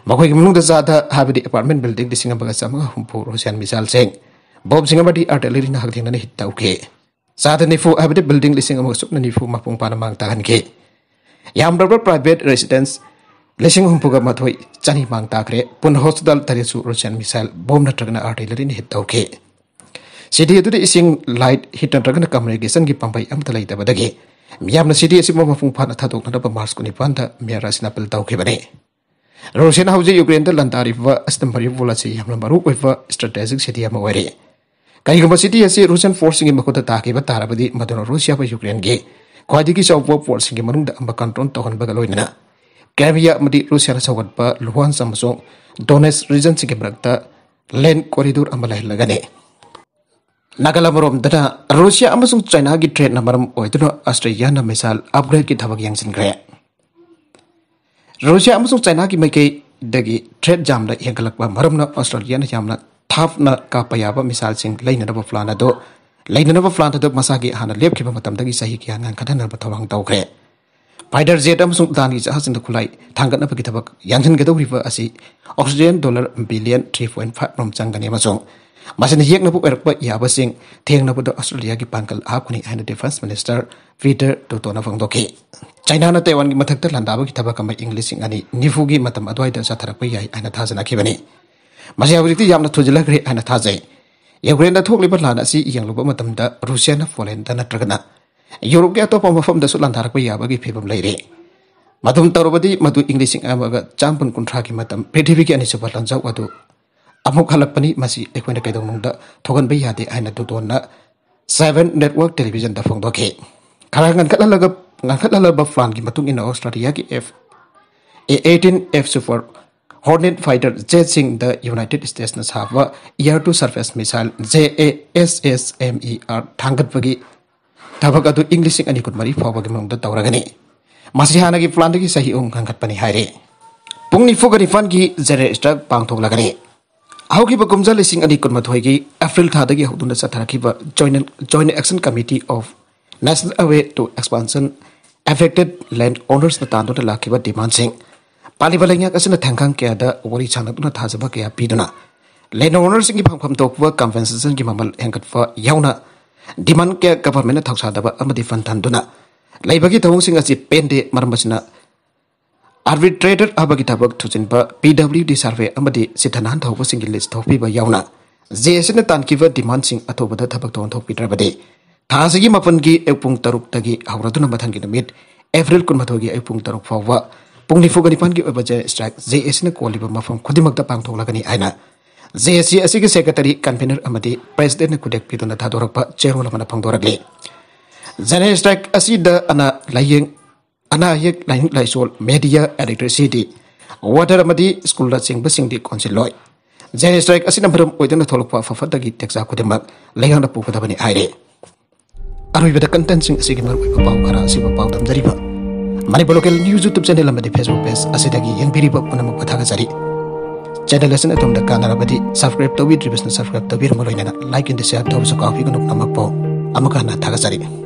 ꯃꯈꯣꯏꯒꯤ ꯃꯅꯨꯡꯗ ꯆꯥꯗ, ꯍꯥꯏꯕꯗꯤ ꯑꯦꯄꯥꯔꯠꯃꯦꯟ ꯕꯤꯜꯗꯤꯡ ꯂꯤꯁꯤꯡ ꯑꯃꯒ ꯆꯥꯝꯃꯉꯥ ꯍꯨꯝꯐꯨ ꯔꯨꯁꯤꯌꯥꯟ ꯃꯤꯁꯥꯏꯜꯁꯤꯡ, ꯕꯣꯝꯁꯤꯡ ꯑꯃꯗꯤ ꯑꯥꯔꯇꯤꯂꯔꯤꯅ ꯍꯛꯊꯦꯡꯅꯅ ꯍꯤꯠ ꯇꯧꯈꯤ꯫ ꯆꯥꯗ ꯅꯤꯐꯨ, ꯍꯥꯏꯕꯗꯤ ꯕꯤꯜꯗꯤꯡ ꯂꯤꯁꯤꯡ ꯑꯃꯒ ꯁꯨꯞꯅ ꯅꯤꯐꯨ ꯃꯄꯨꯡ ꯐꯥꯅ ꯃꯥꯡ ꯇꯥꯛꯍꯟꯈꯤ꯫ ꯌꯥꯝꯗ꯭ꯔꯕ private residence ꯂꯤꯁꯤꯡ ꯍꯨꯝꯐꯨꯒ ꯃꯥꯊꯣꯏ ꯆꯅꯤ ꯃꯥꯡ ꯇꯥꯈ꯭ꯔꯦ꯫ ꯄꯨꯟꯅ hospital ꯇꯔꯦꯠꯁꯨ Russian missile bomb ꯅꯠꯇ꯭ꯔꯒꯅ artilleryꯅ hit ꯇꯧꯈꯤ꯫ City ꯑꯗꯨꯗ ꯏꯁꯤꯡ, light, heat ꯅꯠꯇ꯭ꯔꯒꯅ communicationꯒꯤ ꯄꯥꯝꯕꯩ ꯑꯃꯠꯇ ꯂꯩꯇꯕꯗꯒꯤ ꯃꯤꯌꯥꯝꯅ city ꯑꯁꯤꯕꯨ ꯃꯄꯨꯡ ꯐꯥꯅ ꯊꯥꯗꯣꯛꯅꯅꯕ March ꯀꯨꯟꯅꯤꯄꯥꯟꯗ mayor ꯑꯁꯤꯅ appeal ꯇꯧꯈꯤꯕꯅꯤ꯫ Russiaꯅ ꯍꯧꯖꯤꯛ Ukraineꯗ ꯂꯥꯟꯗꯥꯔꯤꯕ ꯑꯁꯤꯅ Mariupol ꯑꯁꯤ ꯌꯥꯝꯅ ꯃꯔꯨ ꯑꯣꯏꯕ strategic city ꯑꯃ ꯑꯣꯏꯔꯤ꯫ ꯀꯔꯤꯒꯨꯝꯕ city ꯑꯁꯤ Russian forceꯁꯤꯡꯒꯤ ꯃꯈꯨꯠꯇ ꯇꯥꯈꯤꯕ ꯇꯥꯔꯕꯗꯤ, ꯃꯗꯨꯅ Russiaꯕꯨ Ukraineꯒꯤ ꯈ꯭ꯋꯥꯏꯗꯒꯤ ꯆꯥꯎꯕ portꯁꯤꯡꯒꯤ ꯃꯅꯨꯡꯗ ꯑꯃ control ꯇꯧꯍꯟꯕꯒ ꯂꯣꯏꯅꯅ Crimea ꯑꯃꯗꯤ Russiaꯅ ꯁꯧꯒꯠꯄ Luhansk ꯑꯃꯁꯨꯡ Donetsk regionꯁꯤꯡꯒꯤ ꯃꯔꯛꯇ land corridor ꯑꯃ ꯂꯩꯍꯜꯂꯒꯅꯤ꯫ ꯅꯥꯀꯜ ꯑꯃꯔꯣꯝꯗꯅ Russia ꯑꯃꯁꯨꯡ Chinaꯒꯤ threatꯅ ꯃꯔꯝ ꯑꯣꯏꯗꯨꯅ Australiaꯅ missile upgradeꯀꯤ ꯊꯕꯛ ꯌꯦꯡꯁꯤꯟꯈ꯭ꯔꯦ꯫ Russia ꯑꯃꯁꯨꯡ Chinaꯒꯤ ꯃꯥꯏꯀꯩꯗꯒꯤ threat ꯌꯥꯝꯅ ꯍꯦꯟꯒꯠꯂꯛꯄ ꯃꯔꯝꯅ Australiaꯅ ꯌꯥꯝꯅ ꯊꯥꯞꯅ ꯀꯥꯞꯄ ꯌꯥꯕ missileꯁꯤꯡ ꯂꯩꯅꯅꯕ plan ꯑꯗꯨ, ꯂꯩꯅꯅꯕ plan ꯑꯗꯨ ꯃꯁꯥꯒꯤ ꯍꯥꯟꯅ ꯂꯦꯞꯈꯤꯕ ꯃꯇꯝꯗꯒꯤ ꯆꯍꯤ ꯀꯌꯥ ꯉꯟꯈꯠꯍꯟꯅꯕ ꯊꯧꯔꯥꯡ ꯇꯧꯈ꯭ꯔꯦ꯫ Fighter jet ꯑꯃꯁꯨꯡ ꯂꯥꯟꯒꯤ ꯖꯍꯥꯖꯁꯤꯡꯗ ꯈꯨꯠꯂꯥꯏ ꯊꯥꯡꯒꯠꯅꯕꯒꯤ ꯊꯕꯛ ꯌꯥꯡꯁꯤꯟꯒꯗꯧꯔꯤꯕ ꯑꯁꯤ Australian dollar billion three point five ꯔꯣꯝ ꯆꯪꯒꯅꯤ ꯑꯃꯁꯨꯡ ꯃꯁꯤꯅ ꯌꯦꯛꯅꯕ ꯑꯣꯏꯔꯛꯄ ꯌꯥꯕꯁꯤꯡ ꯊꯦꯡꯅꯕꯗ Australiaꯒꯤ ꯄꯥꯡꯒꯜ ꯍꯥꯞꯀꯅꯤ ꯍꯥꯏꯅ Defence Minister Peter Duttonꯅ ꯐꯣꯡꯗꯣꯛꯈꯤ꯫ Chinaꯅ Taiwanꯒꯤ ꯃꯊꯛꯇ ꯂꯥꯟꯗꯥꯕꯒꯤ ꯊꯕꯛ ꯑꯃ ꯏꯪ ꯂꯤꯁꯤꯡ ꯑꯅꯤ ꯅꯤꯐꯨꯒꯤ ꯃꯇꯝ ꯑꯗꯨꯋꯥꯏꯗ ꯆꯠꯊꯔꯛꯄ ꯌꯥꯏ ꯍꯥꯏꯅ ꯊꯥꯖꯅꯈꯤꯕꯅꯤ꯫ ꯃꯁꯤ ꯍꯧꯖꯤꯛꯇꯤ ꯌꯥꯝꯅ ꯊꯨꯖꯤꯜꯂꯛꯈ꯭ꯔꯦ ꯍꯥꯏꯅ ꯊꯥꯖꯩ꯫ Ukraineꯗ ꯊꯣꯛꯂꯤꯕ ꯂꯥꯟ ꯑꯁꯤ ꯌꯦꯡꯂꯨꯕ ꯃꯇꯝꯗ Russiaꯅ Polandꯗ ꯅꯠꯇ꯭ꯔꯒꯅ Europeꯀꯤ ꯑꯇꯣꯞꯄ ꯃꯐꯝꯗꯁꯨ ꯂꯥꯟꯗꯥꯔꯛꯄ ꯌꯥꯕꯒꯤ ꯐꯤꯕꯝ ꯂꯩꯔꯦ꯫ ꯃꯗꯨꯝ ꯇꯧꯔꯕꯗꯤ ꯃꯗꯨ ꯏꯪ ꯂꯤꯁꯤꯡ ꯑꯃꯒ ꯆꯥꯃꯥꯄꯟ ꯀꯨꯟꯊ꯭ꯔꯥꯒꯤ ꯃꯇꯝ ꯄ꯭ꯔꯤꯊꯤꯕꯤꯒꯤ ꯑꯅꯤꯁꯨꯕ ꯂꯥꯟꯖꯥꯎ ꯑꯗꯨ ꯑꯃꯨꯛ ꯍꯜꯂꯛꯄꯅꯤ, ꯃꯁꯤ ꯑꯩꯈꯣꯏꯅ ꯀꯩꯗꯧꯅꯨꯡꯗ ꯊꯣꯛꯍꯟꯕ ꯌꯥꯗꯦ ꯍꯥꯏꯅ Duttonꯅ Seven Network Televisionꯗ ꯐꯣꯡꯗꯣꯛꯈꯤ꯫ ꯈꯔ ꯉꯟꯈꯠꯍꯜꯂꯒ, ꯉꯟꯈꯠꯍꯜꯂꯕ planꯒꯤ ꯃꯇꯨꯡ ꯏꯟꯅ Australiaꯒꯤ F A eighteen F Super Hornet fighter jetꯁꯤꯡꯗ United Statesꯅ ꯁꯥꯕ air to surface missile JASSMER ꯊꯥꯡꯒꯠꯄꯒꯤ ꯊꯕꯛ ꯑꯗꯨ ꯏꯪ ꯂꯤꯁꯤꯡ ꯑꯅꯤ ꯀꯨꯟꯃꯔꯤ ꯐꯥꯎꯕꯒꯤ ꯃꯅꯨꯡꯗ ꯇꯧꯔꯒꯅꯤ꯫ ꯃꯁꯤ ꯍꯥꯟꯅꯒꯤ planꯗꯒꯤ ꯆꯍꯤ ꯑꯍꯨꯝ ꯉꯟꯈꯠꯄꯅꯤ ꯍꯥꯏꯔꯤ꯫ ꯄꯨꯡ ꯅꯤꯐꯨꯒ ꯅꯤꯄꯥꯟꯒꯤ Zero Strike ꯄꯥꯡꯊꯣꯛꯂꯒꯅꯤ꯫ ꯍꯧꯈꯤꯕ ꯀꯨꯝꯖꯥ ꯂꯤꯁꯤꯡ ꯑꯅꯤ ꯀꯨꯟꯃꯥꯊꯣꯏꯒꯤ April ꯊꯥꯗꯒꯤ ꯍꯧꯗꯨꯅ ꯆꯠꯊꯔꯛꯈꯤꯕ Joint, Joint Action Committee of National Away to Expansion Affected Land Ownersꯅ ꯇꯥꯟꯗꯨꯅ ꯂꯥꯛꯈꯤꯕ demandꯁꯤꯡ ꯄꯥꯜꯂꯤꯕ ꯂꯩꯉꯥꯛ ꯑꯁꯤꯅ ꯊꯦꯡꯈꯥꯡ ꯀꯌꯥꯗ ꯋꯥꯔꯤ ꯁꯥꯟꯅꯗꯨꯅ ꯊꯥꯖꯕ ꯀꯌꯥ ꯄꯤꯗꯨꯅ land ownerꯁꯤꯡꯒꯤ ꯐꯪꯐꯝ ꯊꯣꯛꯄ compensationꯒꯤ ꯃꯃꯜ ꯍꯦꯟꯒꯠꯄ ꯌꯥꯎꯅ demand ꯀꯌꯥ governmentꯅ ꯊꯧꯁꯥꯗꯕ ꯑꯃꯗꯤ ꯐꯟꯊꯟꯗꯨꯅ ꯂꯩꯕꯒꯤ ꯊꯧꯑꯣꯡꯁꯤꯡ ꯑꯁꯤ ꯄꯦꯟꯗꯦ꯫ ꯃꯔꯝ ꯑꯁꯤꯅ, ꯑꯥꯔꯕꯤꯇ꯭ꯔꯦꯇꯔ ꯍꯥꯏꯕꯒꯤ ꯊꯕꯛ ꯊꯨꯖꯤꯟꯕ, ꯄꯤ ꯗꯕ꯭ꯂꯤꯎ ꯗꯤ ꯁꯔꯚꯦ ꯑꯃꯗꯤ ꯁꯤꯠ ꯍꯟꯊꯍꯧꯕꯁꯤꯡꯒꯤ ꯂꯤꯁ ꯊꯣꯛꯄꯤꯕ ꯌꯥꯎꯅ, ꯖꯦ ꯑꯦ ꯁꯤꯅ ꯇꯥꯟꯈꯤꯕ ꯗꯤꯃꯥꯟꯁꯤꯡ ꯑꯊꯨꯕꯗ ꯊꯕꯛ ꯊꯧꯑꯣꯟ ꯊꯣꯛꯄꯤꯗ꯭ꯔꯕꯗꯤ, ꯊꯥ ꯑꯁꯤꯒꯤ ꯃꯥꯄꯟꯒꯤ ꯑꯌꯨꯛ ꯄꯨꯡ ꯇꯔꯨꯛꯇꯒꯤ ꯍꯧꯔꯗꯨꯅ ꯃꯊꯪꯒꯤ ꯅꯨꯃꯤꯠ ꯑꯦꯄ꯭ꯔꯤꯜ ꯀꯨꯟꯃꯥꯊꯣꯏꯒꯤ ꯑꯌꯨꯛ ꯄꯨꯡ ꯇꯔꯨꯛ ꯐꯥꯎꯕ ꯄꯨꯡ ꯅꯤꯐꯨꯒ ꯅꯤꯄꯥꯟꯒꯤ ꯑꯣꯏꯕ ꯖꯦ ꯑꯦ ꯁ꯭ꯇ꯭ꯔꯥꯏꯛ ꯖꯦ ꯑꯦ ꯁꯤꯅ ꯀꯣꯜꯂꯤꯕ ꯃꯐꯝ ꯈꯨꯗꯤꯡꯃꯛꯇ ꯄꯥꯡꯊꯣꯛꯂꯒꯅꯤ ꯍꯥꯏꯅ ꯖꯦ ꯑꯦ ꯁꯤ ꯑꯁꯤꯒꯤ ꯁꯦꯀ꯭ꯔꯦꯇꯔꯤ, ꯀꯟꯚꯤꯅꯔ ꯑꯃꯗꯤ ꯄ꯭ꯔꯦꯁꯤꯗꯦꯟꯠꯅ ꯈꯨꯗꯦꯛ ꯄꯤꯗꯨꯅ ꯊꯥꯗꯣꯔꯛꯄ ꯆꯦꯔꯣꯜ ꯑꯃꯅ ꯐꯣꯡꯗꯣꯔꯛꯂꯤ꯫ ꯖꯦꯅꯦꯔꯦꯜ ꯁ꯭ꯇ꯭ꯔꯥꯏꯛ ꯑꯁꯤꯗ ꯑꯅꯥ ꯂꯥꯏꯌꯦꯡ, ꯑꯅꯥ ꯑꯌꯦꯛ, ꯂꯥꯏꯅꯤꯡ ꯂꯥꯏꯁꯣꯜ, ꯃꯦꯗꯤꯌꯥ, ꯏꯂꯦꯛꯇ꯭ꯔꯤꯁꯤꯇꯤ, ꯋꯥꯇꯔ ꯑꯃꯗꯤ ꯁ꯭ꯀꯨꯜꯅꯆꯤꯡꯕꯁꯤꯡꯗꯤ ꯀꯣꯟꯁꯤꯜꯂꯣꯏ꯫ ꯖꯦꯅꯦꯔꯦꯜ ꯁ꯭ꯇ꯭ꯔꯥꯏꯛ ꯑꯁꯤꯅ ꯃꯔꯝ ꯑꯣꯏꯗꯨꯅ ꯊꯣꯛꯂꯛꯄ ꯑꯐ ꯐꯠꯇꯒꯤ ꯇꯦꯛꯆꯥ ꯈꯨꯗꯤꯡꯃꯛ ꯂꯩꯉꯥꯛꯅ ꯄꯨꯒꯗꯕꯅꯤ ꯍꯥꯏꯔꯤ꯫ ꯑꯔꯣꯏꯕꯗ ꯀꯟꯇꯦꯟꯠꯁꯤꯡ ꯑꯁꯤꯒꯤ ꯃꯔꯨꯑꯣꯏꯕ ꯄꯥꯎ ꯈꯔ ꯑꯁꯤꯕꯨ ꯄꯥꯎꯗꯝꯖꯔꯤꯕ Manipur local news YouTube channel ꯑꯃꯗꯤ ꯐꯦꯁꯕꯨꯛ ꯄꯦꯖ ꯑꯁꯤꯗꯒꯤ ꯌꯦꯡꯕꯤꯔꯤꯕ ꯄꯨꯝꯅꯃꯛꯄꯨ ꯊꯥꯒꯠꯆꯔꯤ꯫ ꯆꯦꯅꯦꯜ ꯑꯁꯤꯅ ꯑꯗꯣꯝꯗ ꯀꯥꯟꯅꯔꯕꯗꯤ ꯁꯕꯁꯀ꯭ꯔꯥꯏꯕ ꯇꯧꯕꯤꯗ꯭ꯔꯤꯕꯁꯤꯡꯅ ꯁꯕꯁꯀ꯭ꯔꯥꯏꯕ ꯇꯧꯕꯤꯔꯝꯕ ꯂꯣꯏꯅꯅ ꯂꯥꯏꯛ ꯑꯦꯟꯗ ꯁꯤꯌꯥꯔ ꯇꯧꯕꯁꯨ ꯀꯥꯎꯕꯤꯒꯅꯨ꯫ ꯄꯨꯝꯅꯃꯛꯄꯨ ꯑꯃꯨꯛꯀ ꯍꯟꯅ ꯊꯥꯒꯠꯆꯔꯤ꯫